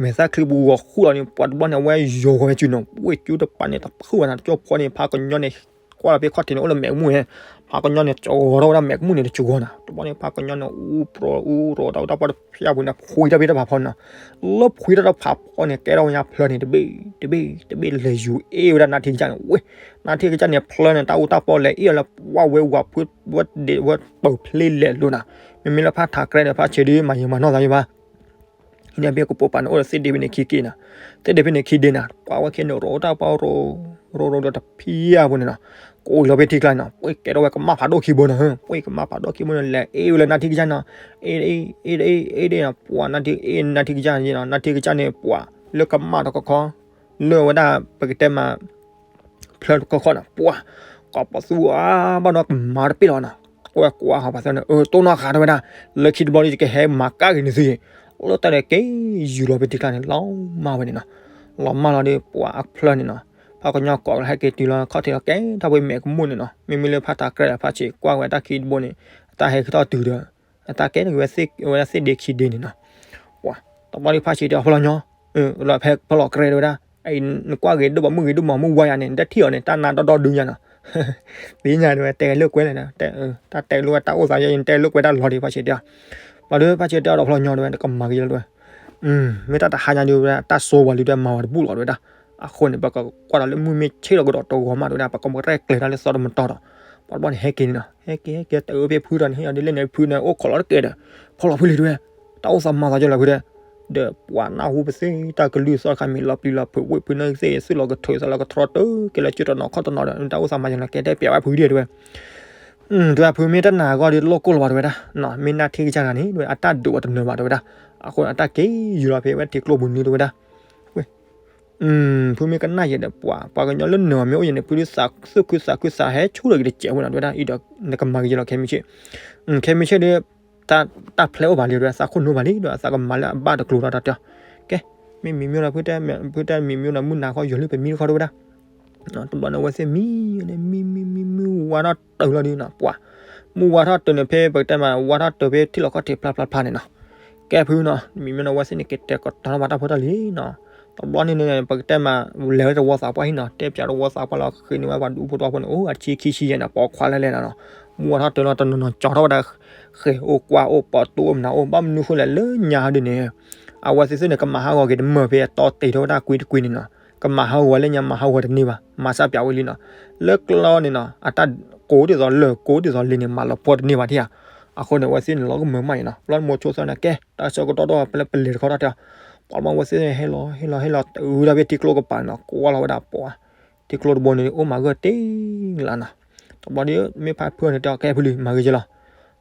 မဲာ်သၣ်ချံပူၤဂီၤဃူလီၤန့ၣ် ပှၤတဘျီန့ၣ် အဝဲယိၤဂီၤဝဲစုနီၤ ဝဲကၠူတပၤန့ၣ် တဖုဝဲနီၤ တကၠိၢ်ဖိန့ၣ် ဖါကညီန့ၣ် ကွၢ်လီၤဖဲခီၣ်ထံးန့ၣ် အိၣ်လၢမဲာ်ကမူၣ်န့ၣ် ဖါကညီန့ၣ် ကၠီဂီၤထီၣ်ဝဲဒၣ်မဲာ်ကမူၣ်န့ၣ် တကၠီဂီၤနီၤ တဘျီန့ၣ် ဖါကညီန့ၣ် အူပြိအူရိးတၢ်အိၣ်တၢ်ပီၢ်တဖျၢၣ်ပူၤန့ၣ် ဖှံထီၣ်ဖဲတၢ်ဖးဖီနီၤ လၢဖှံထီၣ်တၢ်ဖးဖီန့ၣ် ကဲထီၣ်ဝဲညါဖျၢၣ်န့ၣ် တဘ့ၣ်တဘ့ၣ်တဘ့ၣ်လဲၤယူၤအ့ၣ်ဝဲဒၣ်နါထံကစၢ်န့ၣ် ဝဲ နါထံကစၢ်န့ၣ် ဖျၢၣ်န့ၣ် တၢ်အိၣ်တၢ်ပီၢ်လဲၤအ့ၣ်အီၤလၢ ပှၢ်ဝဲဝၤဖု ဝဲဒ့ဝဲပၢၤဖျ့လဲၤလိာ်နီၤ မ့မ့ၢ်လၢဖါထးကြဲးဒီးဖါဆံးဒုး မၤယံာ်မၤနီၢ်သးယံာ်ဘၣ် ဟံးန့ၢ်ဖဲကပိာ်ပၤန့ၣ် အိၣ်ဒီးသ့ၣ်ဒ့ဖဲန့ၣ်ခံက့ၤနီၤ သ့ၣ်ဒ့ဖဲန့ၣ်ခံဒ့နီၤ ပှၤဝဲခဲန့ၣ်ရိးတၢ်ပီၢ်ရိး ရိးရိးဒီးတဖံးအပူၤန့ၣ်နီၤ ကအိၣ်လီၤဖဲထံကျါနီၤ ပှၤကဲထီၣ်ဝဲကမၣ်ဖးဒိၣ်ခံဘိနီၤ ပှၤကမၣ်ဖးဒိၣ်ခံဘိန့ၣ် လဲၤအ့ၣ်ဝဲလၢနါထံကစၢ်နီၤ အ့ၣ်အ့ၣ်အ့ၣ်အ့ၣ်အ့ၣ်နီၤ ပှၤနါထံအ့ၣ်နါထံကစၢ်နီၤ နါထံကစၢ်န့ၣ် ပှၤလၢကမၣ်တခီခီ လၢဝဲဒၣ်ပကတဲမး ဖျၢၣ်တခီခီနီၤ ပှၤ ကိးပသူအါဘၣ်ဒီး ကမၤတပ့ၢ်လီၤနီၤ ကွၢ်ကွၢ်ဟးပှၤသၢန့ၣ် အၢ တိၢ်နီၣ်ဃာ်ထီၣ်ဝဲဒၣ် လၢခံတဘျီဒီး ယကဟဲမၤကၣ်က့ၤနသုအံၤ လၢတၢ်ဒီးက့ၤယူၤလီၤဖဲထံကျါန့ၣ် လီၤမၢ်ဝဲန့ၣ်နီၤ လီၤမၢ်လီၤဒီး ပှၤအဖျၢၣ်န့ၣ်နီၤ ဖါကညီကိးဟဲက့ၤတုၤလီၤခီၣ်ထံးလီၤ ကဲထီၣ်ဝဲမဲာ်ကမူၣ်န့ၣ်နီၤ မ့မ့ၢ်လၢဖါထးကြဲးဒီးဖါဆံး ကွၢ်ဝဲတၢ်ခံတဘိန့ၣ် အတၢ်ဟဲကထီၣ်တုၤဒီး အတၢ်ကဲထီၣ်က့ၤဝဲသ့ၣ်ဒ့ခံဒ့န့ၣ်နီၤ ပှၤ တဘျီဒီးဖါဆံးတဲအီၤ ဖီလီၤညီ လီၤဖဲဖီလီၤကြဲးတဲဝဲဒၣ် နကွၢ်ဂ့ၤဒိၣ်ပိာ်မုၣ်ဂ့ၤဒိၣ်မးမုၢ်ဝါယၤန့ၣ် နတထံၣ်အီၤန့ၣ် တၢ်နါဒီဒီဒုညါနီၤ သ့ၣ်ညါတဲဝဲ တဲလိာ်ကွဲလဲၣ်နီၤ တၢ်တဲလိာ်ဝဲတၢ်အိၣ်သးယဲ နတဲလိာ်ကွဲတၢ်လီၤဒီး ဖါဆံးတဲအီၤ ဘျီဒီးဖါဆံးတဲအီၤဒီး ဖီလီၤညီတဲဝဲ နကမၤက့ၤလီၤတဲဝဲ မ့ၢ်တၢ်တဟါညါဒီးဝဲဒၣ် တၢ်စိဝၤလံတဲ မၤဝဲတဘူၣ်လီၤတဲဝဲဒၣ် အဃိန့ၣ် ပကကွၢ်ဒီးလၢမုၢ်မ့ၢ်ဆ့ၣ်လီၤကဒီးတဂီၤမး တဲဝဲဒၣ် ပကမၤရဲၣ်ကျဲၤတၢ်လၢစီၤတမတီၤဒီး ပှၤတဘျီန့ၣ် ဟဲက့ၤန့ၣ်နီၤ, ဟဲက့ၤ ဟဲက့ၤ တၢ်အၢဖဲဖုဒီးန့ၣ် ဟ့ၣ်အီၤဒ်လဲၣ်န့ၣ် ဖုန့ၣ် အိၣ်ခိးလီၤတကဲဒီး ဖီလီၤဖုလံ တဲဝဲ, တၢ်အိၣ်သးမၤသးကၠီလီၤဖုတဲ, ဒီးပှၤနၢ်ဟူပသ့ၣ်တၢ်ကလုၢ်သီတခါ မ့ၢ်လီၤပျံၤလီၤဖုး ဝ့ၢ်ဖုန့ၣ်သ့ၣ် သုးလီၤကထုးသးလီၤကထြီတၢ်ကဲလၢကၠိတနီၤခီၣ်တနီၤဒီး တၢ်အိၣ်သးမၤကၠီလီၤ ကဲတဲပျးဝဲဖုဒံးတဲဝဲ, တဲဝဲဖုမ့ၢ်တနာ်အဂီၢ်ဒီး တလိၣ်ကိၢ်လီၤဘၣ်တဲဝဲဒၣ်, မ့ၢ်နၢ်ထံကစၢ်ဂၤန့ၣ် တဲဝဲ အတၢ်ဒုးအီၤတနၢၤဘၣ်တဲဝဲဒၣ်, အဃိန့ၣ် အတၢ်က့ၤယူၤလီၤဖဲဝဲထံကျိပူၤန့ၣ်တဲဝဲဒၣ်, ဝဲ ဖုမ့ၢ်ကနၣ်ယဲဒီးပှၤ ပှၤကညီလၢနၢၤအီၤမ့ၢ်အိၣ်ယဲန့ၣ် ဖုဒုးသးသူၣ်ခုသးခုသးဟဲဆူၣ်ဒီးက့ၤတစဲးဝဲနီၤ တဲဝဲဒၣ် အံၤဒီးနကမၤကယဲလီၤခဲမုၢ်ဆ့ၣ်, ခဲမုၢ်ဆ့ၣ်ဒီး တၢ်ဖျဲးအိၣ်ဘၣ်လံဒီး သးခိၣ်နူာ်ဘၣ်လံဒီး အသးကမၤလၢအဘၣ်တကျိၤထီၣ်တၢ်တဲအီၤ, ကဲ မ့ၢ်မံမ့ၢ်ဒီးဖုတဲ ဖုတဲမံမ့ၢ်ဒီးမုၢ်နၤခီယီၤလံပမံတခီတဲဝဲဒၣ် တဘျီန့ၣ်အဝဲသ့ၣ်မံန့ၣ် မံမံမံမံ ဝါထီၣ်တၢၤလီၤဒုးနီၤ ပှၤ မုၢ်ဝါထီၣ်တၢၤန့ၣ် ဖဲပကတဲမး ဝါထီၣ်တၢၤဖဲထံလီၢ်ခီၣ်ထံးဖျါဖျါဖျါန့ၣ်နီၤ, ကဲဖုနီၤ မံမ့ၢ်ဒီးအဝဲသ့ၣ်န့ၣ် ကတဲာ်ကတီၤထီၣ်ဘၣ်တၢ်ဖိတၢ်လံၤနီၤ, တဘျီန့ၣ်န့ၣ် ပကတဲမး လဲၤဝဲတဝီသးပှၢ်ဟံၣ်နီၤ တဲပျးတဝီသးပှၢ်လီၤ ဃ့န့ၢ်ဝဲပှၤဒူဖိတဝီဖိန့ၣ် အိၣ်အဆံခံဆံယဲၢ်နီၤ ပိာ်ခွါလဲၣ်လဲၣ်နီၤ, မုၢ်ဝါထီၣ်တၢၤလီၤတနီၤနီၤ ကၠီထီၣ်ဝဲဒၣ် ဃဲၤအိၣ်ကွၢ်အိၣ် ပိာ်တူၢ်အိၣ်မနုၤအိၣ် ဘၣ်မနုၤဃိလဲၣ် လၢညါဟီဒုးန့ၣ် အဝဲသ့ၣ်သ့ၣ်န့ၣ် ကမၤဟးဂီၤက့ၤတမၢၢ်ဖဲအတီတ့ၢ်ထီၣ်ဝဲဒၣ်ကွံတကွံန့ၣ်နီၤ, ကမၤဟးဂီၤလၢညါမၤဟးဂီၤတန့ၢ်ဘၣ် မၤစၢ်ပျးဝဲလံနီၤ, လၢကျီန့ၣ်နီၤ အတၢ်ကိးဒ်သိးလၢာ်ကိးဒ်သိးလ့ၤန့ၣ် မၤလီၤပှီၢ်တန့ၢ်ဘၣ်ထံၣ်ဧါ, အဃိန့ၣ် အဝဲသ့ၣ်န့ၣ် လီၤကမၢမးအံၤနီၤ ဘျီနမိၤဆိသၢန့ၣ် ကဲ တၢ်ဆၢကတီၢ်ဒီးပလဲၤပလဲၤတခီတၢ်တဲအီၤ, ပှၤမ့ၢ်အဝဲသ့ၣ်ဟဲလီၤဟဲလီၤဟဲလီၤ တုၤဒၣ်ဖဲထံကျိကပၤန့ၣ်နီၤ ကွၢ်လီၤဝဲဒၣ်ပှၤ ထံကျိတဘိန့ၣ် အိၣ်မၤဂၢၢ်တ့ၢ်လၢနီၤ, တဘျီဒီး မ့ၢ်ဖါဖုန့ၣ်တဲအီၤ ကဲဖုလံ မၤဂ့ၤကလီၤ,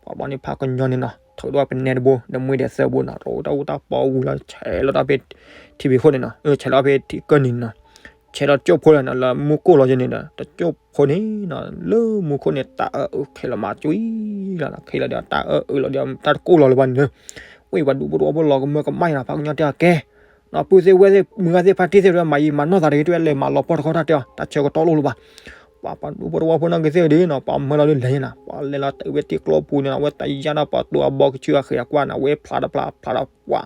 ပှၤဘျီန့ၣ်ဖးကညီန့ၣ်နီၤ ထုးဒီးပနဲတဘိ ဒီးမှံဒဲးသၢဘိနီၤ ရိတၢ်အူတၢ်ပီဝံၤလီၤ ဆဲးလီၤတၢ်ဖဲထံဖံးခိၣ်န့ၣ်နီၤ ဆဲးလီၤဖဲထံကၢၢ်နံၤန့ၣ်နီၤ, ဆဲးလီၤတကၠိၢ်ဖိလီၤနီၤ လၢမူခိၣ်လီၤယဲန့ၣ်ဒီး တကၠိၢ်ဖိန့ၣ်နီၤ လၢမူခိၣ်န့ၣ် တၢ်အၢအုးခဲလီၤမးကွံလီၤနီၤ ခဲလီၤဒီးတၢ်အၢအုးလီၤဒီးတၢ်တကိၢ်လီၤလၢၤဘၣ်န့ၣ်လၢ ဝံၤပှၤဒူဖိတဝီဖိလီၤကမၢကမၣ်အံၤနီၤ ဖးကညီတဲအီၤကဲ နီၤ ပုၢ်သ့ၣ်ဝဲၢ်သ့ၣ် မုၢ်ဂၤသ့ၣ်ဖါတံၢ်သ့ၣ် မၤယံာ်မၤနီၢ်သးတဂ့ၤ တဲဝဲလဲၤမၤလီၤပှီၢ်တခီတၢ်တဲအီၤ တၢ်ဆၢကတီၢ်လိၣ်လၢၤဘၣ်, ပှၤပှၤဒူဖိတဝီဖိနီၢ်က့သ့ၣ်ဒ်နီၤ ပှၤမၢလီၤဒ်လဲၣ်နီၤ ပှၤလဲၤလီၤတုၤဝဲထံကျိပူၤန့ၣ်နီၤ အဝဲတယါနီၤ ပှၤတူၤအဘီကဆူအဃ့အကွၢ်နီၤ ဝဲဖျါတဖျါဖျါဒီးပှၤ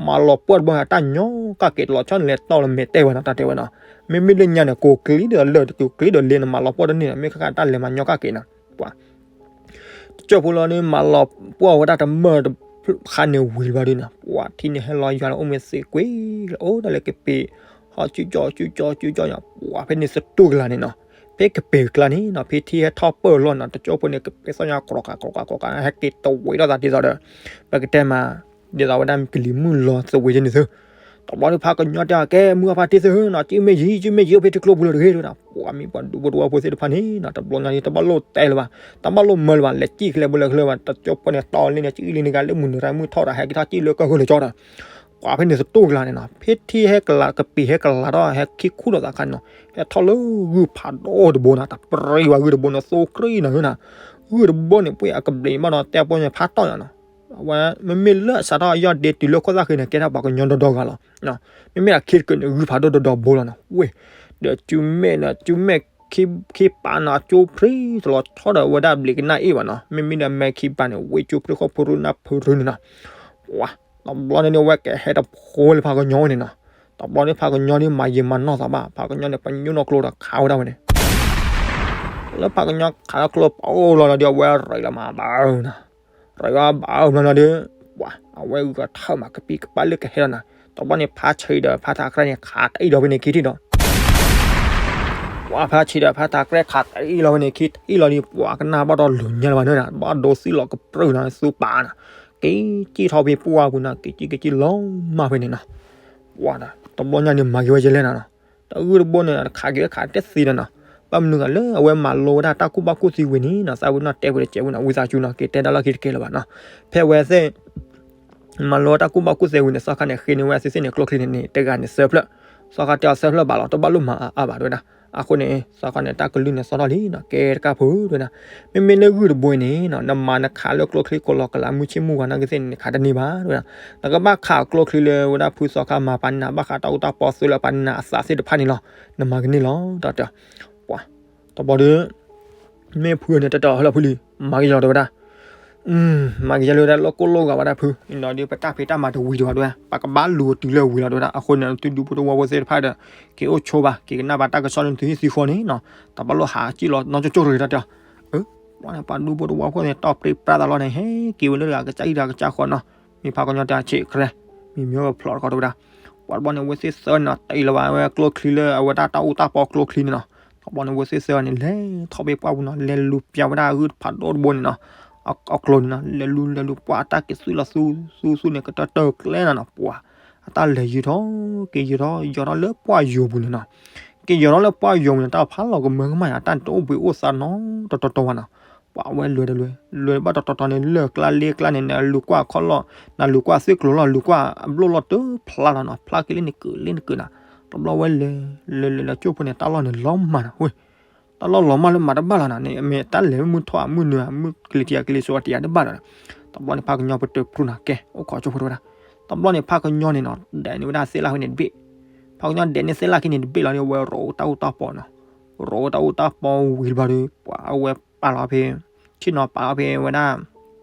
မၤလီၤပှီၢ်တဘိန့ၣ် တၢ်ညီကၣ်က့ၤတလီၤဆီန့ၣ် လဲၤတီၢ်လၢမဲာ်တဲဝဲနီၤ တၢ်တဲဝဲနီၤ, မ့မ့ၢ်လၢညါန့ၣ် ကိးကျံဒ်သိးလၢာ် တကိးကျံဒီးလ့ၤန့ၣ် မၤလီၤပှီၢ်တန့ၢ်နီၤ မ့ၢ်ခါခါတၢ်လဲၤမၤညီကၣ်က့ၤနီၤ ပှၤ တကၠိၢ်ဖိလီၤန့ၣ် မၤလီၤပှီၢ်ဝဲဒၣ်တမၢၢ်တခါန့ၣ်ဝံၤလၢၤဘၣ်ဒုးနီၤ ပှၤထံန့ၣ်ဟဲလီၤယွၤလၢအိၣ်မ့ၢ်သ့ကွံာ်လၢအိၣ်ဒၣ်လၢကပ့ၤ ဟီၣ်စုကၠီစုကၠီစုကၠီညါ ပှၤဖဲန့ၣ်သတူၢ်ကလာ်န့ၣ်နီၤ ဖဲကပ့ၤကျါန့ၣ်နီၤ ဖဲထံဟဲထီၣ်ပၢၢ်လီၤနီၤ တကၠိၢ်ဖိန့ၣ် ကပ့ၤသီၣ်ညါ ကြီကးကြီကးကြီကး ဟဲက့ၤတဝံၤထီၣ်သးဒ်သိးဒီး ပကတဲမး ဒ်သိးဝဲဒၣ်ကလံၤမုၢ်လီၤသဝ့ၤယဲန့ၣ်သု တဘျီဒုးဖးကညီတဲအီၤ ကဲ မုၢ်အဖါတံၢ်သုနီၤ ကၠံၣ်မ့ၢ်ယံၤ ကၠံၣ်မ့ၢ်ယံၤ အိၣ်ဖဲထံကျိပူၤလီၤတဂ့ၤဒၣ် ပှၤမ့ၢ်ပှၤဒူဖိတဝီဖိသ့ၣ်တဖၣ်န့ၣ်နီၤ တဘျီညါန့ၣ် တဘၣ်လိၣ်တဲလၢၤဘၣ် တဘၣ်လိၣ်မၢလၢၤဘၣ် လဲၤကၠံၣ်ချဲဘိလဲၤချဲဘၣ် တကၠိၢ်ဖိန့ၣ် တီၢ်လံန့ၣ် ကၠံၣ်လံန့ၣ် ကလၢမုၢ်နုာ်ရၤမုၢ်ထီၣ်ဒီး ဟဲက့ၤထီၣ်ကၠံၣ်လၢကၢၢ်ဃိလၢကၠီဒီး ပှၤဖဲန့ၣ်သတူၢ်ကလာ်န့ၣ်နီၤ ဖဲထံဟဲကလာ် ကပ့ၤဟဲကလာ်ဒီး ဟဲခံခူၣ်လိာ်သးခါန့ၣ်နီၤ ဟဲထီၣ်လၢဂုၢ်ဖးဒိၣ်တဘိနီၤ တၢ်ပြံဝဲဂုၢ်တဘိန့ၣ် သိၣ်ကြံၢ်နီၤ ဂုၢ်တဘိန့ၣ် ပှ့ၤအကဘျံးဘၣ်နီၤ တဲပိန့ၣ် ဖးတီၢ်ညါနီၤ အဝဲမ့မ့ၢ်လၢအစးထီၣ်အယီၢ်ဒ့တုၤလၢခိၣ်သၣ်ဃ့န့ၣ် ကဲထီၣ်ပှၤကညီဒီဒီဂၤလီၤ. မ့မ့ၢ်ဒၣ်ခ့တကၢၢ်န့ၣ် ဂုၢ်ဖးဒိၣ်ဒီဒီဘိလီၤနီၤ. ဝ့ၢ် ဒီးကၠူမဲာ်နီၤ ကၠူမဲာ်ခံပာ်နီၤ ကၠိဖျ့တလီၤဆီဒီးဝဲဒၣ်ဘျံးကနၣ်အ့ၣ်ဘၣ်နီၤ. မ့မ့ၢ်ဒီးမဲာ်ခံပာ်န့ၣ် ဝ့ၢ်ကၠိဖျ့ဃီဖုရူနၢ်ဖုရူန့ၣ်နီၤ. ပှၤ တဘျီန့ၣ်န့ၣ် အဝဲကဟဲတဖိလၢဖးကညီဝဲန့ၣ်နီၤ. တဘျီန့ၣ်ဖးကညီန့ၣ် မၤယံာ်မၤနီၢ်သးဘၣ် ဖးကညီန့ၣ် ပညိၣ်နီၢ်ကျိဒီးခးဝဲဒၣ်ဝဲန့ၣ် လၢဖးကညီခးလီၤကျိပာ်အိၣ်လီၤဒီး အဝဲရံးလီၤမးဘၣ်နီၤ. ရံးဝဲဘၣ်မးနီၤဒီး ပှၤ အဝဲဂုၤထၢၣ်မးကပံာ်ကပာ်လၢကဟဲလီၤနီၤ. တဘျီန့ၣ်ဖးဆံးဒီးဖးထးကြဲၢ်န့ၣ် ခးတအံၣ်လီၤဝဲန့ၣ်ခံထံၣ်ဒီး ပှၤဖးဆံးဒီးဖးထးကြဲၢ်ခးတအံၣ်လီၤဝဲန့ၣ်ခံထံၣ်လီၤဒီး ပှၤကနၣ်ဘၣ်ဒီးလူၤညါလၢၤဘၣ်န့ၣ်နီၤ. ဘၣ်ဒိသံလီၤကပြုၢ်နီၤ သူပာ်နီၤ. က့ၤကံၣ်ထီၣ်ဖဲပှၢ်ပူၤနီၤ က့ၤကံၣ်က့ၤကံၣ်လီၤမၢ်ဖဲန့ၣ်နီၤ. ပှၤဒီး တဘျီညါန့ၣ် မၤက့ၤဝဲယဲလဲၣ်နီၤ. တဂုၢ်တဘိန့ၣ် ခးက့ၤခးတသ့ဒီးနီၤ. ဘၣ်မနုၤဂၤလၢအဝဲမၤလိဝဲဒၣ်တၢ်ကူၣ်ဘၣ်ကူၣ်သ့ဝံၤန့ၣ်နီၤ သးဝံၤနီၤ တဲဝဲတကဲးဝဲနီၤ ဝံသးစူၤနီၤ က့ၤတဲတၢ်လီၢ်ခံတကဲလၢၤဘၣ်နီၤ. ဖဲအဝဲသ့ၣ် မၤလိဝဲတၢ်ကူၣ်ဘၣ်ကူၣ်သ့ဝံၤန့ၣ် သီခါန့ၣ် ဃ့န့ၢ်ဝဲအသုသ့ၣ်န့ၣ် ကျိချံန့ၣ်န့ၣ် တဂၤန့ၣ်သၢဖျၢၣ်. သီခါတဲအီၤသၢဖျၢၣ်ဘၣ်လီၤ တဘၣ်လိၣ်မၤအါအါဘၣ်တဲဝဲဒၣ်. အဃိန့ၣ် သီခါန့ၣ် တၢ်ကလုၢ်န့ၣ်သီထီၣ်လံနီၤ ကဲတကၢ်ဖိတဲဝဲဒၣ်. မ့မ့ၢ်လၢဂုၢ်တဘိအံၤန့ၣ်နီၤ နမၤနခးလၢကျိချံကိးလီၤကလးမုၢ်ဆ့ၣ်မုၢ်ဂီၤနာ်က့သ့ၣ်န့ၣ် နခးတန့ၢ်ဘၣ်တဲဝဲဒၣ်. နကဘၣ်ခးကျိချံလၢဝဲဒၣ်ဖုသီခါမၤပာ်နး ဘၣ်ဃးတၢ်အူတၢ်ပီသ့လၢပာ်နးအသးသ့ၣ်တဖၣ်န့ၣ်လီၤ. နမၤကန့ၢ်လီၤ တၢ်တဲ ပှၤ တဘျီဒီး မ့ၢ်ဖုန့ၣ် တၢ်တဲအီၤဟဲလီၤဖုလံ မၤက့ၤလီၤတဲဝဲဒၣ်. မၤက့ၤယဲလၢဝဲဒၣ်လီၢ်ကိၢ်လီၢ်ဂၤဘၣ်ဒၣ်ဖု အံၤနီၤဒီး ပတၢ်ဖံးတၢ်မၤတဝံၤတဘၣ်တဲဝဲ ပကဘၣ်လူၤတုၤလၢဝံၤလီၤတဲဝဲဒၣ်. အဃိန့ၣ် သုဒူဖိတဝီဖိသ့ၣ်တဖၣ်ဒီး က့ၤအိၣ်ဆိဘၣ် က့ၤကနၣ်ဘၣ်တၢ်ကစီၣ်န့ၣ် သုဟံၣ်သုဃီန့ၣ်နီၤ တဘၣ်လိၣ်ဟးကံၣ်လီၤနီၢ်ကၠိကၠိတဂ့ၤတၢ်တဲအီၤ. အၢ ပှၤန့ၣ် ပှၤဒူဖိတဝီဖိန့ၣ် တီၢ်ပြံပြါသးလီၤန့ၣ် ဟဲက့ၤဝဲလၢတဂၤကစၢ်အံၤတဂၤကစၢ်ဃီနီၤ. မ့ၢ်ဖးကညီတဲဆံးကြဲ မ့ၢ်မ့ၢ်ဝဲဖျိးတခီတဲဝဲဒၣ်. ပှၤတဘျီန့ၣ် ဝဲသ့ၣ်သၢန့ၣ်နီၤ တအံၤလၢၤဘၣ်ဝဲကျိချံလၢအဝဲဒၣ်တၢ်အူတၢ်ပီကျိချံန့ၣ်နီၤ. တဘျီန့ၣ် ဝဲသ့ၣ်သၢန့ၣ် လဲၤထီၣ်ဘ့ၣ်ပှၢ်ပူၤနီၤ လဲၤလူၤပျးဝဲဒၣ်အဂုၢ်တဖးဒိၣ်တဘိန့ၣ်နီၤ အကျိန့ၣ်နီၤ လဲၤလူၤလဲၤလူၤပှၢ်အတၢ်က့ၤသူၣ်လီၤသူသူသူန့ၣ် ကတၢၢ်တၢၢ်ကျဲနီၤနီၤ ပှၤ အတၢ်လဲၤယုာ်ထီၣ် က့ၤယုာ်ထီၣ် ယီၤထီၣ်လၢပှၢ်ယိာ်ပူၤန့ၣ်နီၤ. က့ၤယီၤထီၣ်လၢပှၢ်ယိာ်ပူၤန့ၣ် တၢ်ဖးလီၤကမၢကမၣ်ယါ တၢ်တအိၣ်ဘှံးအိၣ်သါနီတတီၤတီၤဘၣ်နီၤ. ပှၤဝဲလဲၤတလဲၤ လဲၤဘၣ်တတီၤတီၤန့ၣ် လၢၢ်ကျါလ့ကျါန့ၣ် နလူၤကွၢ်ခီၣ်လီၢ် နလူၤကွၢ်သ့ၣ်ကျိၤလီၢ် လူၤကွၢ်အဘျိၣ်လီၢ်တဖျါလီၤနီၤ ဖျါက့ၤလၢန့ၣ်ကုာ်လၢန့ၣ်ကုာ်နီၤ. တဘျီဝဲလဲၤ လဲၤလဲၤလၢကၠိဖိန့ၣ် တၢ်လီၢ်န့ၣ်လီၤမၢ်နီၤ ဝဲ တၢ်လီၢ်လီၤမၢ်လၢမၤတဘၣ်လီၤနီၤ န့ၣ်မ့ၢ်တၢ်လဲၤမုၢ်ထီၣ်အမုၢ်နုာ် မုၢ်ကလံၤတံၢ်အကလံၤစိးအတံၢ်အါ တဘၣ်လီၤနီၤ. တဘျီန့ၣ် ဖးကညီပတုာ်ပြူၢ်နီၤ ကဲ အိၣ်ခိးကၠိဖိတဝဲဒၣ်. တဘျီန့ၣ် ဖးကညီန့ၣ်နီၤ ဒဲးန့ၢ်ဝဲဒၣ်သ့ၣ်လၣ်ခဲန့ၣ်တဘ့ၣ် ဖးကညီဒဲးန့ၢ်သ့ၣ်လၣ်ခဲန့ၣ်တဘ့ၣ်လီၤန့ၣ် ဝဲရိးတၢ်အူတၢ်ပီနီၤ ရိးတၢ်အူတၢ်ပီဝံၤတဘျီဒီး ပှၤအဝဲပာ်လီၤဖဲ ထံၣ်နီၤပာ်လီၤဖဲဝဲဒၣ်